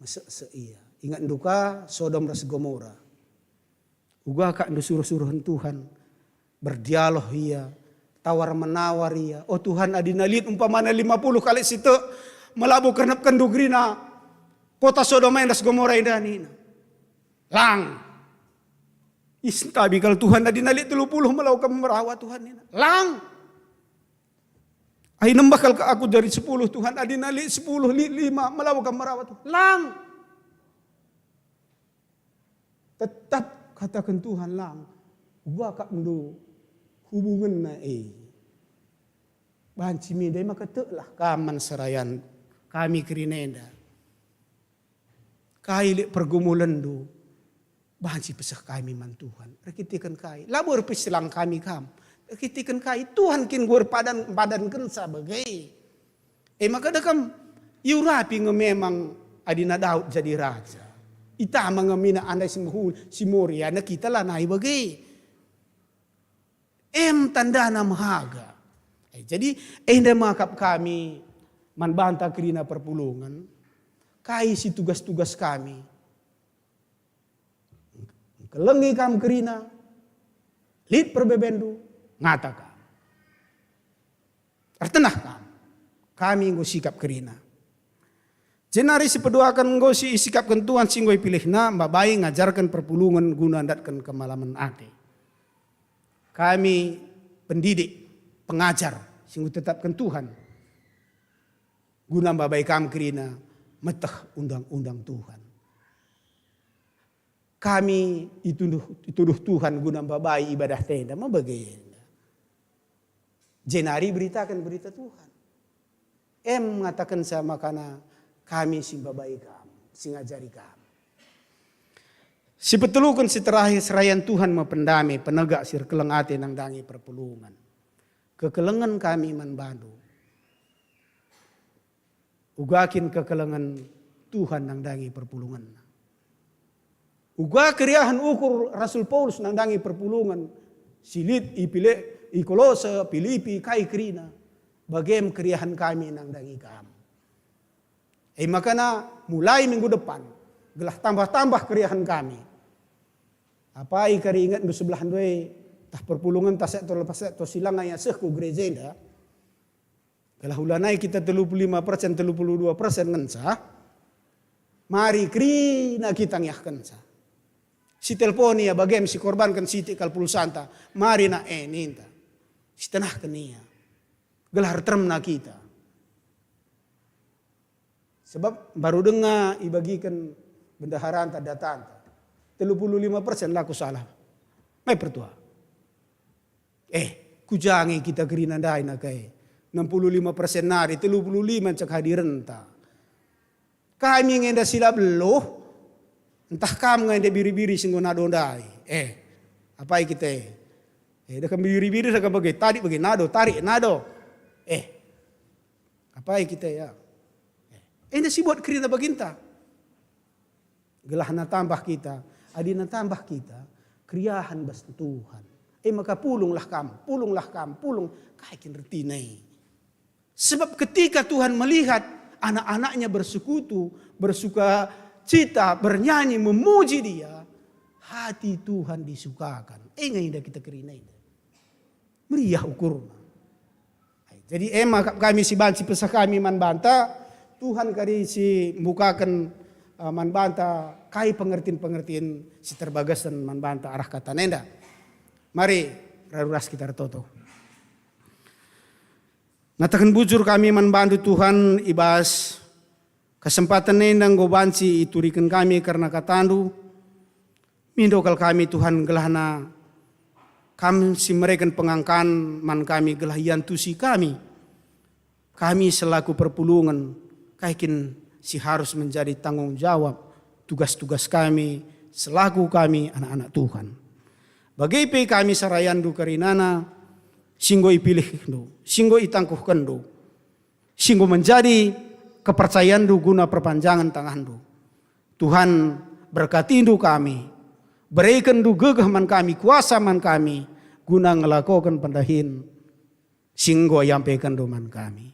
Meseksek ia. Ingetndu ka Sodom ras Gomora. Uga kak ndu suruh-suruhen Tuhan, berdialog ia, tawar-menawar ia. "O Tuhan, adina lit umpamana lima puluh kalak si tek melabo kernepkenndu kerina kota Sodom enda ras Gomora enda," nina. "Lang." Isentabi kal Tuhan, "Adina lit telu puluh melabo kam merawa," Tuhan nina. "Lang." "Ai nembah kal aku jadi sepuluh, Tuhan, adina lit sepuluh, lit lima, melabo kam merawa, Tuhan." "Lang." Tetap kataken Tuhan, "Lang." Uga kak ndu hubungenna e. Banci mindo e maka teklah kam man serayan kami kerina enda. Kai lit pergumulenndu, banci peseh kami man Tuhan. Erkiteken kai? Labo erpis lang kami kam. Erkiteken kai? Tuhan kin enggo erpadan, padankenca bage. E maka da kam iurapi nge memang adina Daud jadi raja. Itama nge minak andai si mehuli, si meriah, na kita lanai bage. Em tandana mehaga. Eh, jadi enda me akap kami man banta kerina perpulungen, kai si tugas-tugas kami. Engkelengi kam kerina, lit perbebenndu, ngata kam. Ertenah kam, kami enggo sikap kerina. Jenari si peduaken enggo si isikapken Tuhan si enggo ipilihNa, mbabai ngajarken perpulungen guna ndatken kemalamen ate. Kami pendidik, pengajar si enggo itetapken Tuhan guna mbabai kam kerina meteh undang-undang Tuhan. Kami ituduh, ituduh Tuhan guna mbabai ibadah tenda, mebage enda. Jenari beritaken berita Tuhan. Em ngatakenca makana kami si mbabai kam, si ngajari kam. Si peteluken si terakhir, serayan Tuhan me pendame, penegak si erkeleng ate nandangi perpulungen. Kekelengen kami man bandu. Uga kin kekelengen Tuhan nandangi perpulungenNa? Uga keriahen ukur Rasul Paulus nandangi perpulungen si lit i Pile-, i Kolose, Pilipi, kai kerina, bagem keriahen kami nandangi kam. E makana mulai minggu depan, gelah tambah-tambah keriahen kami. Apai kari ingetndu sebelahndu e, tah perpulungen tah sektor lepas sektor si langa iasehku gereja enda? Gelah ulanai kita telu puluh lima persen, telu puluh dua persen ngenca, mari kerina kita ngiahkenca. Si telpon ia bagem si korbanken sitik kal pulsanta, mari nak e ninta. Si tenahken ia. Gelah erteremna kita. Sebab mbaru denga ibagiken bendaharanta datanta. Telu puluh lima persen lako salah. Mai pertua. Eh, kujangi kita kerina ndai naka e. Enam puluh lima persen nari, telu puluh lima cak hadirenta. Kami nge enda si la beluh, ntah kam nge enda biri-biri si enggo nado ndai. Eh, apai kita e? Eh, dah kam biri-biri, dah kam bage, tarik bage, nado, tarik, nado. Eh, apai kita ya? Eh, enda si buat kerina baginta. Gelahna tambah kita, adina tambah kita, keriahen bas Tuhan. E maka pulunglah kam, pulunglah kam, pulung. Kai kin ertina e? Sebab ketika Tuhan melihat anak-anaknya bersekutu, bersuka cita, bernyanyi, memuji Dia, hati Tuhan disukakan. E nge enda kita kerina enda. Meriah ukurna. Jadi e maka kami si banci peseh kami man banta, Tuhan kari si mbukaken eh, man banta kai pengertin-pengertin si terbagasen man banta arah kata enda. Mari, raru ras kita ertoto. Ngataken bujur kami man bandu, Tuhan, i bas kesempaten enda enggo banci ituriken kami kerna katandu. Mindo kal kami, Tuhan, gelahna Kam si mereken pengangkan man kami gelah iantusi kami. Kami selaku perpulungen, kai kin si harus menjadi tanggung jawab tugas-tugas kami selaku kami anak-anak Tuhan. Bage pe kami serayandu kerinana, si enggo ipilihndu, si enggo itangkuhkenndu, si enggo menjadi kepercayanndu guna perpanjangen tangandu. Tuhan, berkatindu kami, berekenndu gegeh man kami, kuasa man kami, guna ngelakoken pendahin si enggo iampekenndu man kami.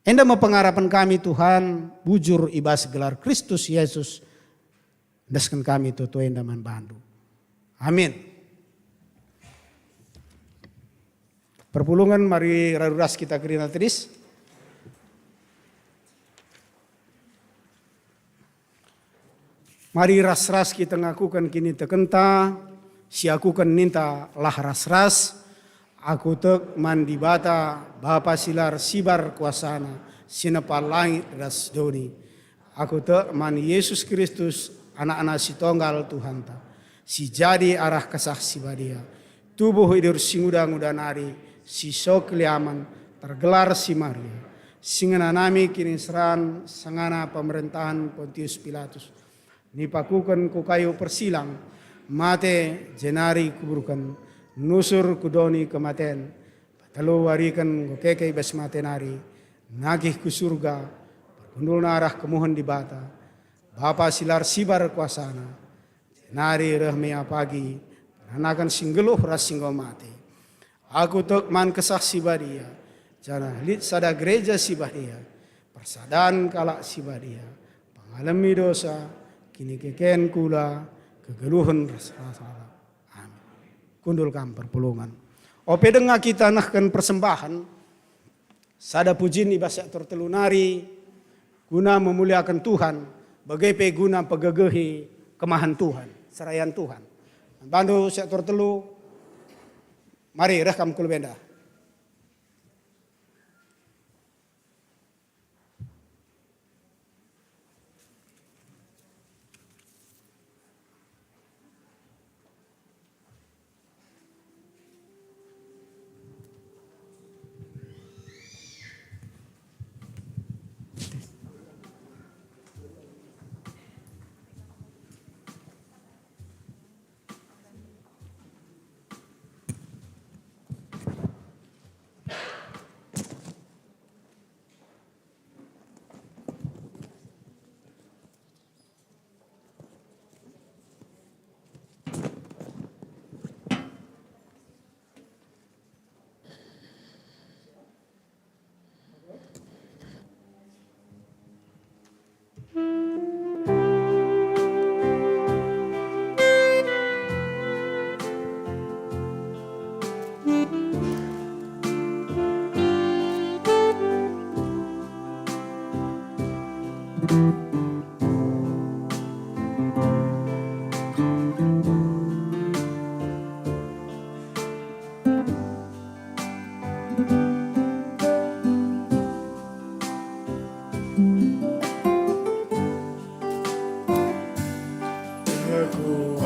Enda me pengarapen kami, Tuhan, bujur i bas gelar Kristus Yesus, endesken kami toto enda man bandu. Amin. Perpulungen, mari raru ras kita kerina tedis. Mari ras-ras kita ngakuken kinitekenta, siakuken ninta lah ras-ras. Aku tek man Dibata, Bapa si la ersibar kuasaNa, si nepa langit ras doni. Aku tek man Yesus Kristus, AnakNa si Tonggal Tuhanta, si jadi arah Kesah Si Badia, tubuh i bas si nguda-nguda nari, si so keliamen, tergelar si Maria, si ngenanami kiniseran sangana pemerentahen Pontius Pilatus, nipakuken ku kayu persilang, mate, jenari kuburken, nusur ku doni kematen, patelu wariken enggo keke i bas mate nari, nagih ku Surga, perkundulna arah kemuhen Dibata, Bapa si la ersibar kuasaNa, jenari reh me ia pagi, peranaken si nggeluh ras si enggo mate. Aku tek man Kesah Si Badia, janah lit sada gereja si badia, persadan kalak si badia, pengalemi dosa, kinikeken kula, kegeluhen ras rasa lalap. Amin. Kundul kam perpulungen. Ope denga kita nehken persembahen, sada pujin i bas sektor telu nari guna memuliaken Tuhan, bage pe guna mpegegehi kemahen Tuhan, serayan Tuhan. Bandu sektor telu, mari reh kam ku lebe enda.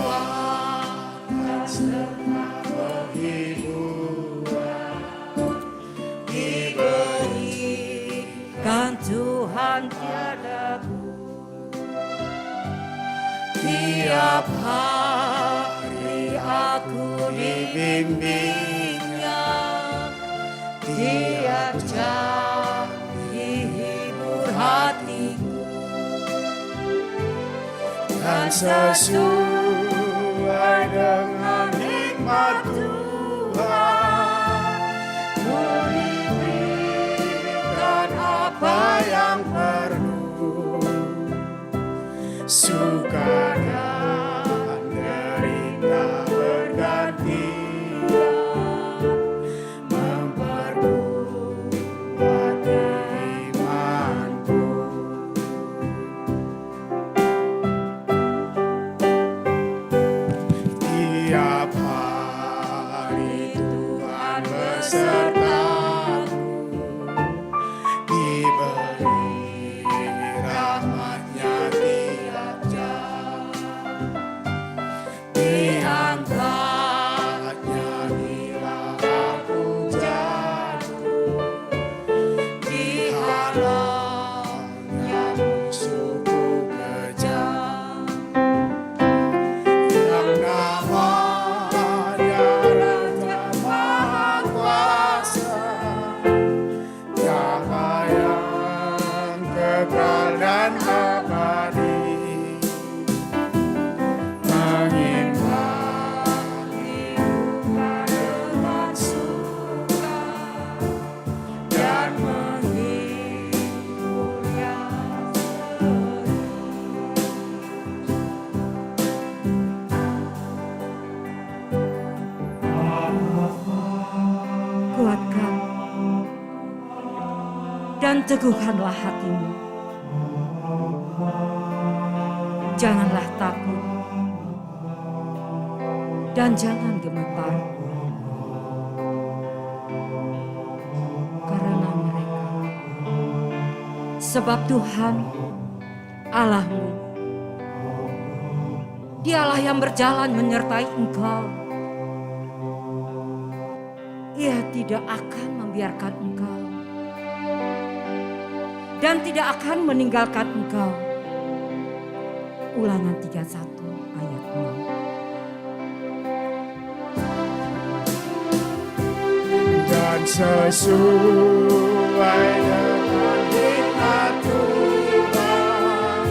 Kekuatan serta penghiburan diberikan Tuhan padaku. Tiap hari aku dibimbing-Nya, tiap jam dihibur hatiku. Dan sesuai dengan hikmat Tuhan, ku diberikan apa yang perlu. Suka dan derita bergantian memperkuat imanku. abadi, mengimbangi luka dengan suka dan menghibur yang sedih. Kuatkan dan teguhkanlah hatimu. Janganlah takut dan jangan gemetar karena mereka, sebab Tuhan Allahmu, Dialah yang berjalan menyertai engkau. Ia tidak akan membiarkan engkau dan tidak akan meninggalkan engkau. Ulangan tiga satu ayat enam. Dan sesuai dengan hikmat Tuhan,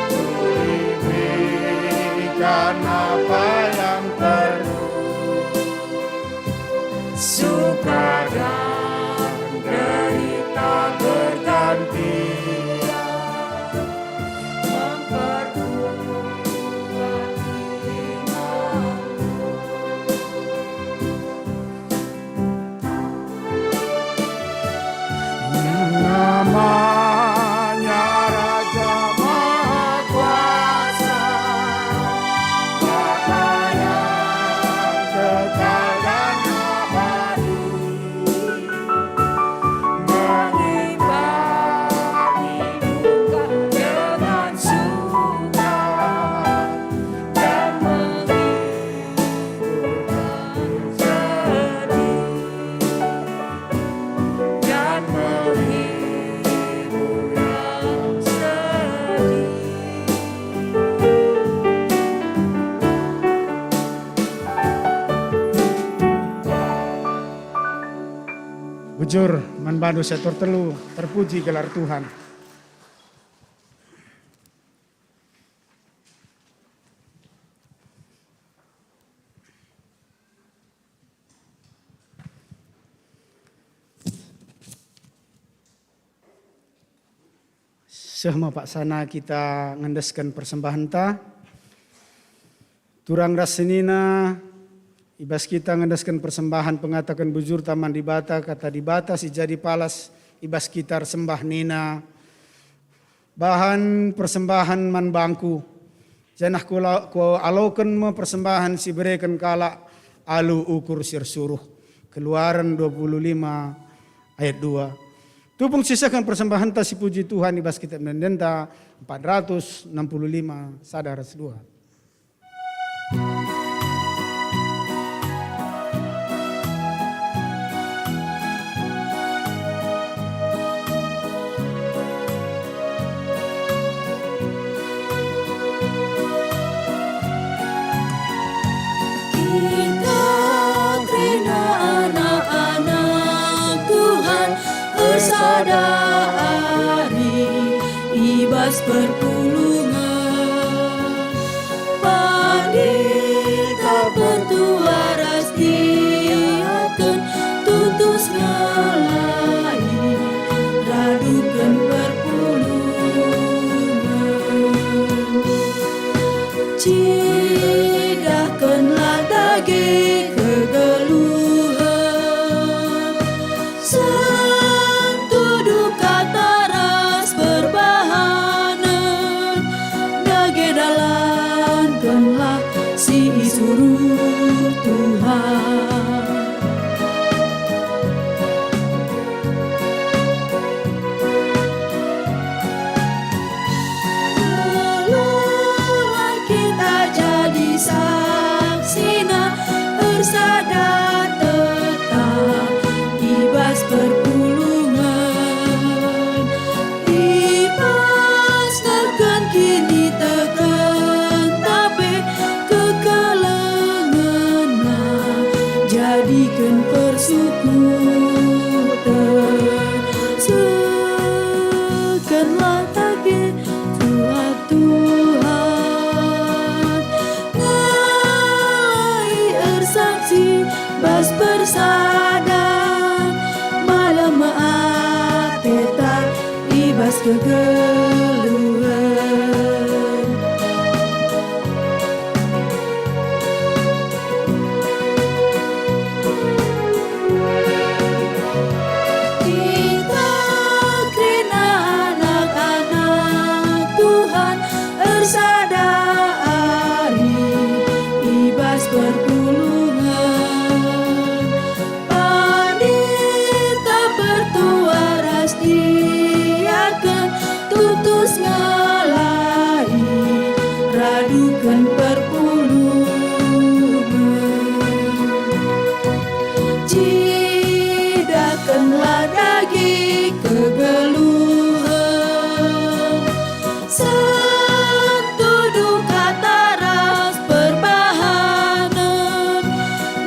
tuli berikan apa yang perlu, suka dan derita bergantian memperkuat imanku. Yang namanya Raja Maha Kuasa, Bapa yang kekal dan abadi, mengimbangi luka dengan suka dan menghiburkan sedih, dan menghibur yang sedih. Bujur man bandu setor telu, terpuji gelar Tuhan. Seh me paksana kita ngendesken persembahenta. Turang ras senina, i bas kita ngendesken persembahen pengataken bujurta man Dibata, kata Dibata si jadi palas i bas kita ersembah nina, "Bahan persembahen man bangku, janah kula-, kualoken me persembahen si ibereken kalak alu ukur si ersuruh." Keluaren dua puluh lima ayat dua. Tupung sisehken persembahenta si puji Tuhan i bas kitab ende-endenta empat ratus enam puluh lima, sada ras dua. Kita kerina anak-anak Tuhan ersada ari i bas perpulungen. Pandita, petua ras diaken tutus ngelai raduken perpulungen. Cidahkenlah dage kegeluhen, sentuh duka ras perbahanen, kegeluhen. Kita kerina anak-anak Tuhan ersada ari i bas perpulungen. Pandita, pertua ras diaken tutus ngelai raduken perpulungen. Cidakenlah dage kegeluhen, sentuh duka ras perbahanen,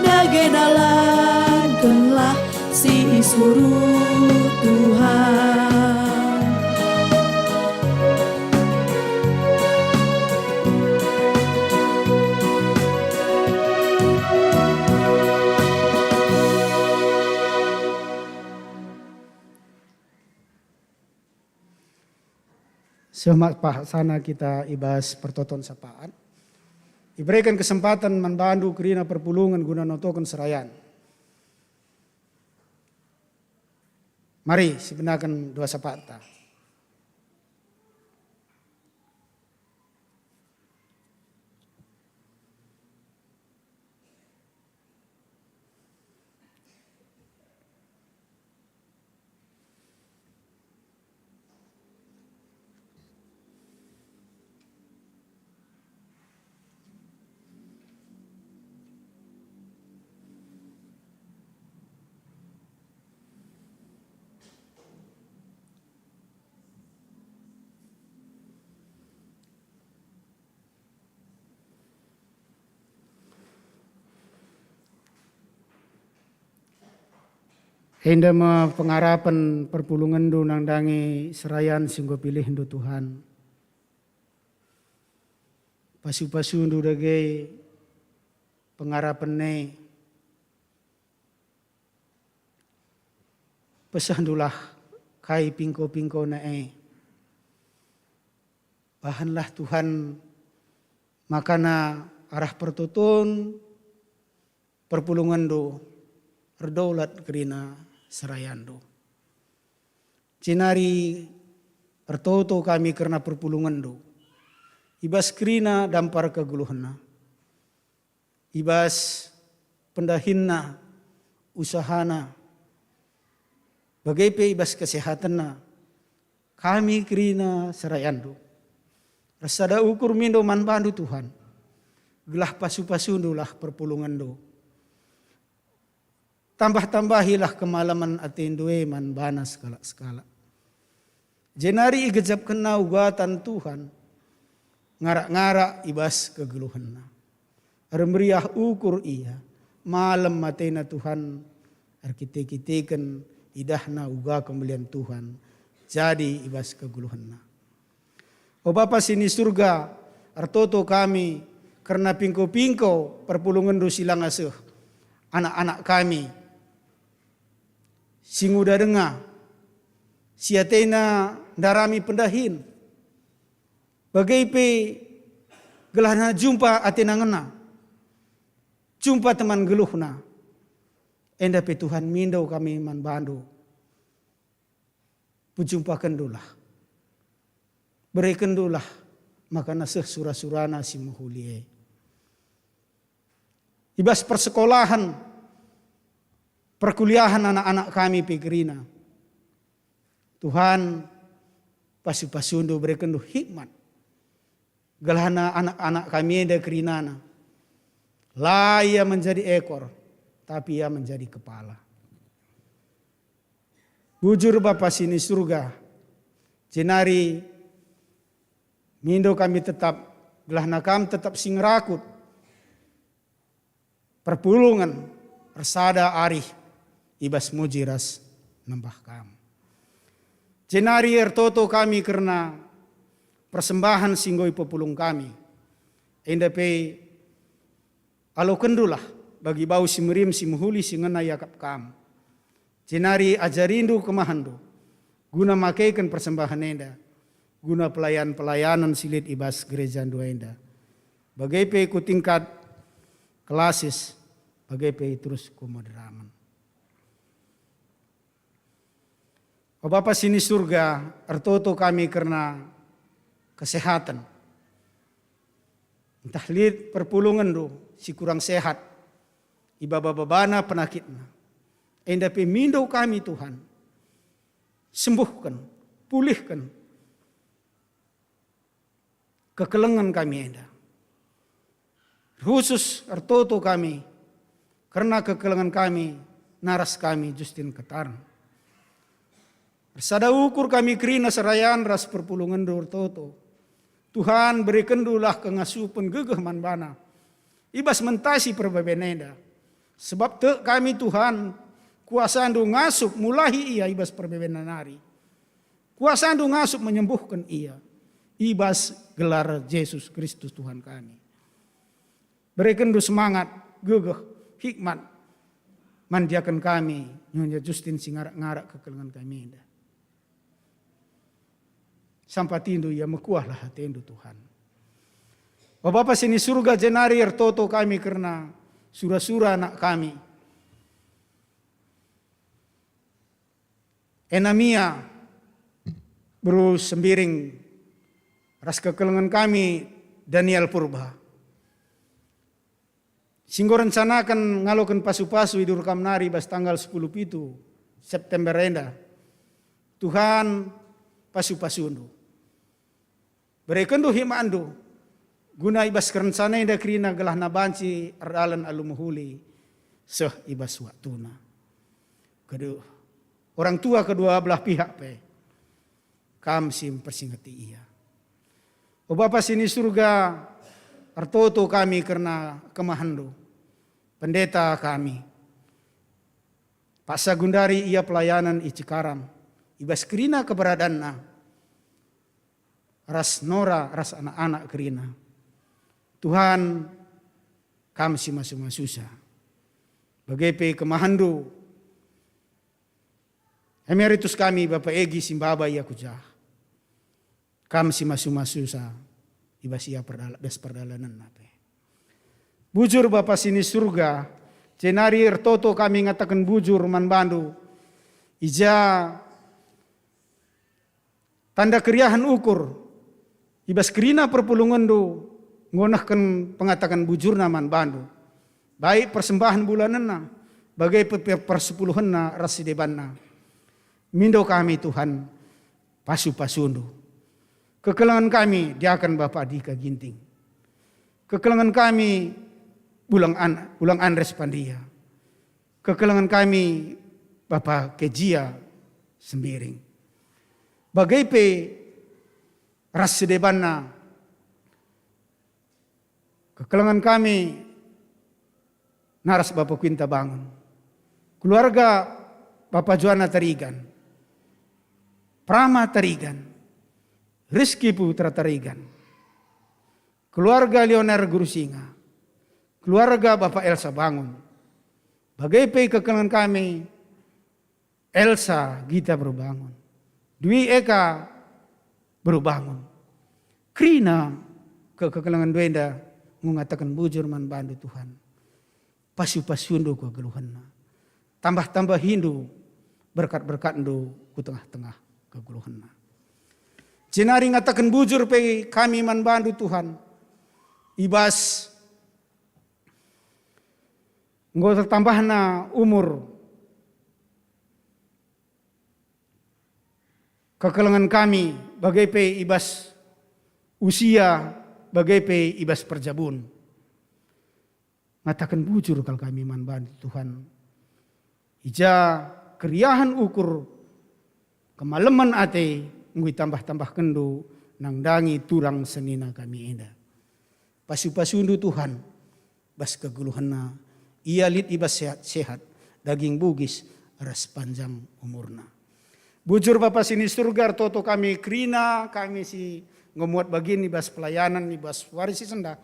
dage dalankenlah si isuruh Tuhan. Seh mak paksana kita i bas pertoton sapaan. Ibereken kesempaten man bandu kerina perpulungen guna notoken serayan. Mari sibenaken dua sapata. Enda me pengarapen perpulungenndu nandangi serayan si enggo pilihndu, Tuhan. Pasu-pasundu dage pengarapen e. Pesehdulah kai pingko-pingkona e. Bahanlah Tuhan, makana arah pertoton perpulungenndu erdaulat kerina serayanndu. Jenari ertoto kami kerna perpulungenndu, i bas kerina dampar kegeluhenna, i bas pendahinna, usahana, bage pe i bas kesehatenna, kami kerina serayanndu. Ersada ukur mindo man bandu, Tuhan, gelah pasu-pasundulah perpulungenndu. Tambah-tambahilah kemalemen atendu e man bana sekalak-sekalak. Jenari igejapkenna ugatan Tuhan, ngarak-ngarak i bas kegeluhenna. Ermeriah ukur ia, malem atena Tuhan, erkite-kiteken idahna uga kemulian Tuhan jadi i bas kegeluhenna. O Bapa si ni Surga, ertoto kami kerna pingko-pingko perpulungenndu si langa seh, anak-anak kami si nguda denga, si atena ndarami pendahin, bage pe gelahna jumpa atena ngena, jumpa teman geluhna. Enda pe Tuhan, mindo kami man bandu. Pejumpakendulah. Berekendulah maka seh sura-surana si mehuli e. I bas persekolahen, perkuliahen anak-anak kami pe kerina. Tuhan, pasu-pasundu berekenndu hikmat. Gelahna anak-anak kami enda kerinana. La ia menjadi ekor, tapi ia menjadi kepala. Bujur Bapa si ni Surga, jenari mindo kami tetap, gelahna Kam tetap si ngerakut perpulungen ersada arih i bas muji ras nembah Kam. Jenari ertoto kami kerna persembahen si enggo ipepulung kami. Enda pe, alokendulah bagi bau si merim si mehuli si ngena iakap Kam. Jenari ajarindu kemahenndu. guna makeken persembahen enda guna pelayan-pelayanen si lit i bas gerejandu enda, bage pe ku tingkat klasis, bage pe terus ku moderamen. O Bapa si ni Surga, ertoto kami kerna kesehatan. Ntah lit perpulungenndu si kurang sehat, ibaba-babana penakitna. Enda pe mindo kami, Tuhan. Sembuhken, pulihken kekelengen kami enda. Khusus ertoto kami, kerna kekelengen kami, naras kami Justin Ketarn. Ersada ukur kami kerina serayan ras perpulungenndu ertoto. Tuhan, berekendulah kengasupen gegeh man bana i bas mentasi perbeben enda. Sebab tek kami, Tuhan, kuasandu ngasup mulahi ia i bas perbebenna nari. Kuasandu ngasup menyembuhken ia i bas gelar Jesus Kristus Tuhan kami. Berekenndu semangat, gegeh, hikmat man diaken kami, Nyonya Justin si ngarak-ngarak kekelengen kami enda. Sampatindu ia, mekuahlah atendu, Tuhan. O Bapa si ni Surga, jenari ertoto kami kerna sura-sura anak kami. Enamia, beru Sembiring, ras kekelengen kami Daniel Purba, si enggo rencanaken ngaloken pasu-pasu i Durkam nari bas tanggal sepuluh pitu September enda. Tuhan, pasu-pasundu. Berekenndu hikmatndu, guna i bas kerencana enda kerina gelah banci erdalan alu mehuli seh i bas waktuna. Keduh, orang tua kedua belah pihak pe, Kam si mpersingeti ia. O Bapa si ni Surga, ertoto kami kerna kemahenndu, pendeta kami. Paksa gundari ia pelayanan i Cikarang, i bas kerina keberadanna, ras Nora, ras anak-anak kerina. Tuhan, Kam si masu-masusa. Bage pe kemahenndu, emeritus kami, Bapa Egi, si maba ia ku jah. Kam si masu-masusa i bas ia perdala-, bas perdalanenna pe. Bujur Bapa si ni Surga, jenari ertoto kami ngataken bujur man bandu, i ja tanda keriahen ukur, i bas kerina perpulungenndu, nggo nehken pengataken bujurna man bandu, baik persembahen bulanenna, bage pe per-, persepuluhenna ras si debanna. Mindo kami, Tuhan, pasu-pasundu. Kekelengen kami, diaken Bapa Dika Ginting. Kekelengen kami, Bulang An-, Bulang Andres Pandia. Kekelengen kami, Bapa Kejia Sembiring. Bage pe ras si debanna, kekelengen kami naras Bapa Kuinta Bangun, keluarga Bapa Joana Tarigan, Prama Tarigan, Rizky Putra Tarigan, keluarga Lioner Guru Singa, keluarga Bapa Elsa Bangun, bage pe kekelengen kami, Elsa Gita Beru Bangun, Dwi Eka Beru Bangun. Kerina ke-, kekelengen enda ngataken bujur man bandu, Tuhan. Pasu-pasundu kegeluhenna. Tambah-tambahindu berkat-berkatndu ku tengah-tengah kegeluhenna. Jenari ngataken bujur pe kami man bandu, Tuhan. I bas enggo tertambahna umur kekelengen kami, bage pe i bas usia, bage pe i bas perjabun. Ngataken bujur kal kami man bandu, Tuhan. I ja keriahen ukur kemalemen ate enggo itambah-tambahkenndu nandangi turang senina kami enda. Pasu-pasundu, Tuhan, bas kegeluhenna, ia lit i bas sehat-sehat, daging bugis ras panjang umurna. Bujur Bapa si ni Surga, ertoto kami kerina, kami si enggo muat bagin i bas pelayanan, i bas wari si sendah,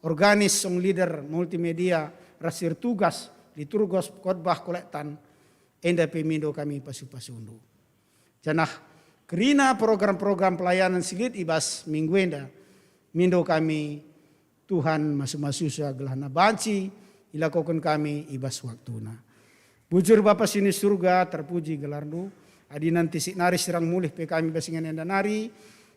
organis, song leader, multimedia, ras si ertugas, liturgos, khotbah, kolektan, enda pe mindo kami pasu-pasundu. janah kerina program-program pelayanan si lit i bas minggu enda. Mindo kami, Tuhan, masu-masusa gelahna banci ilakoken kami i bas waktuna. Bujur Bapa si ni Surga, terpuji gelarNdu. Adi nanti si nari sirang mulih pe kami bas ingan enda nari,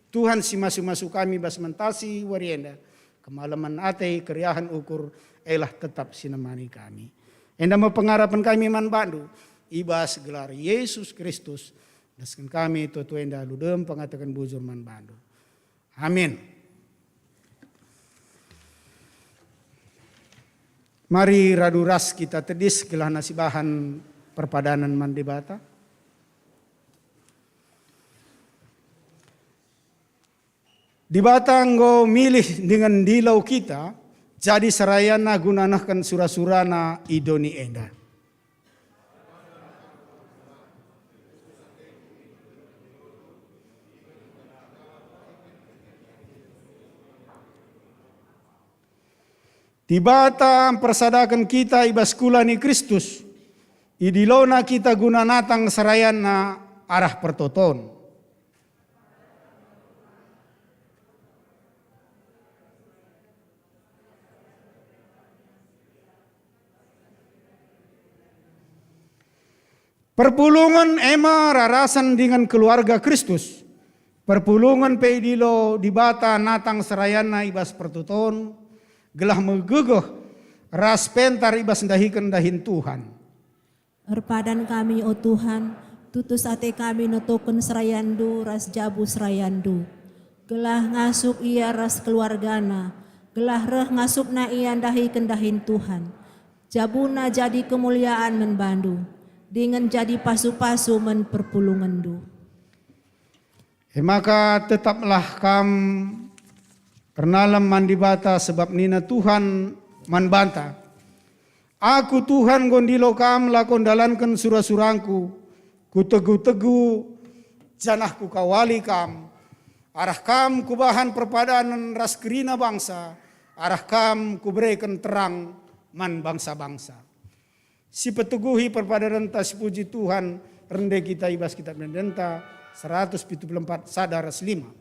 Tuhan si masu-masu kami bas mentasi wari enda, kemalemen ate, keriahen ukur, elah tetap sinemani kami. Enda me pengarapen kami man baNdu, i bas gelar Yesus Kristus, dasken kami tuhu-tuhu enda alu dem pengataken bujur man baNdu. Amin. Mari radu ras kita tedis gelahna sibahan perpadanen man Dibata. Dibata enggo milih dingen ndilo kita jadi serayanNa guna nehken sura-suraNa i doni enda. Dibata mpersadaken kita i bas kula ni Kristus, idiloNa kita guna natang serayanNa arah pertoton. Perpulungen e me rarasen dingen keluarga Kristus. Perpulungen pe idilo Dibata natang serayanNa i bas pertoton, gelah megegeh ras pentar i bas ndahiken dahin Tuhan. Erpadan kami, o Tuhan, tutus ate kami notoken serayanNdu ras jabu serayanNdu, gelah ngasup ia ras keluargana, gelah reh ngasupna ia ndahiken dahin Tuhan. Jabuna jadi kemuliaan man baNdu, dingen jadi pasu-pasu man perpulungenNdu. E maka tetaplah kam ernalem man Dibata, sebab nina Tuhan man banta, "Aku Tuhan enggo ndilo kam lako ndalanken sura-surangKu, Kutegu-tegu janah Kukawali kam. Arah kam Kubahan perpadanen ras kerina bangsa, arah kam Kubereken terang man bangsa-bangsa." Sipeteguhi perpadanenta, sipuji Tuhan, rende kita i bas Kitap Ende-endenta seratus pitu puluh empat, sada ras lima.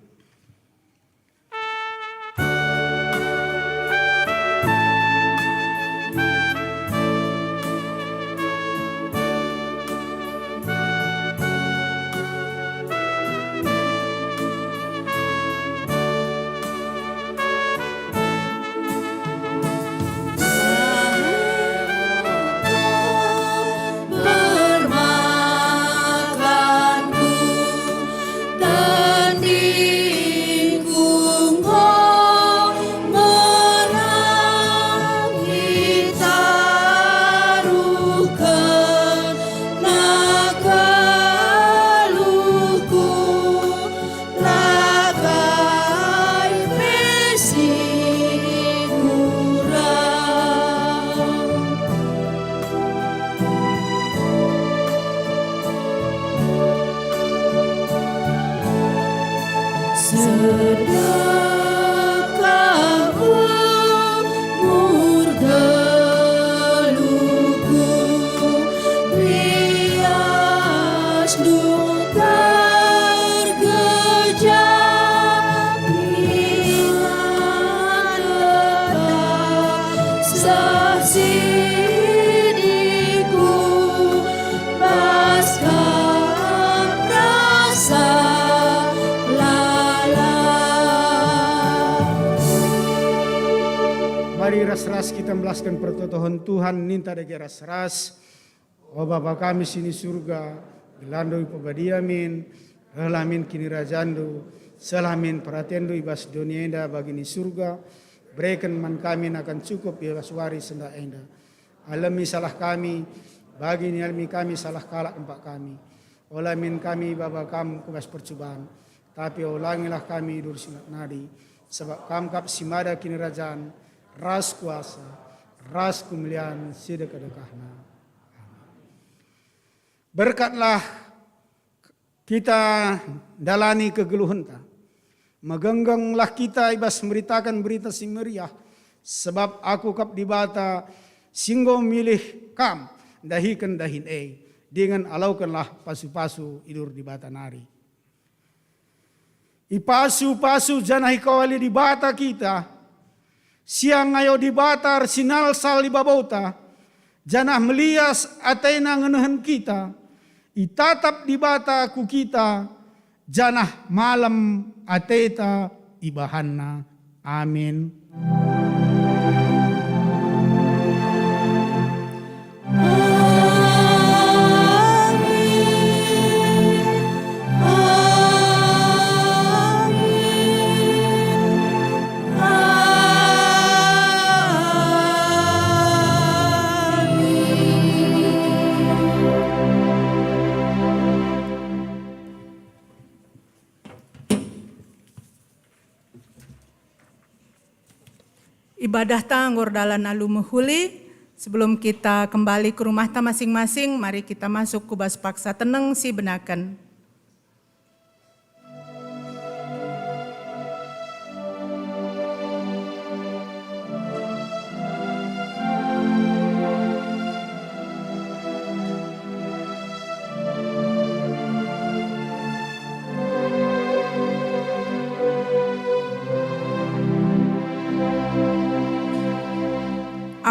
La kai pe si kurang. Sedekah umur geluhku, lias duka ergejap, ingat tetap sah sidiku, bas kam rasa lalap. Mari ras-ras kita melasken pertotohen Tuhan, ninta dage ras-ras. O Bapa kami si ni Surga, gelarNdu ipebadia min, rehlah min kinirajanNdu, sehlah min peratenNdu i bas doni enda bagi ni Surga, bereken man kami nakan cukup i bas wari sendah enda. Alemi salah kami, bagi nialemi kami salah kalak kempak kami. Ola min kami baba kam ku bas percuban, tapi olangilah kami i bas si nadi, sabap kam kap si mada kinirajan, ras kuasa, ras kemulian si dekah-dekahna. Amin. Berkatlah kita ndalani kegeluhenta. Megenggenglah kita i bas meritaken Berita Si Meriah, sebab Aku kap Dibata si enggo milih kam ndahiken dahin e. dingen alaukenlah pasu-pasu i dur Dibata nari. Ipasu-pasu janah ikawali Dibata kita, siang ayo Dibata ersinalsal i babota, janah melias atena ngenehen kita, itatap Dibata ku kita, janah malem ateta ibahanNa. Amin. Ibadahta enggo erdalan alu mehuli. Sebelum kita kembali ke rumahta masing-masing, mari kita masuk ku bas paksa teneng si benaken.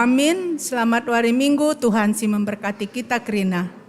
Amin. Selamat wari Minggu, Tuhan si memberkati kita kerina.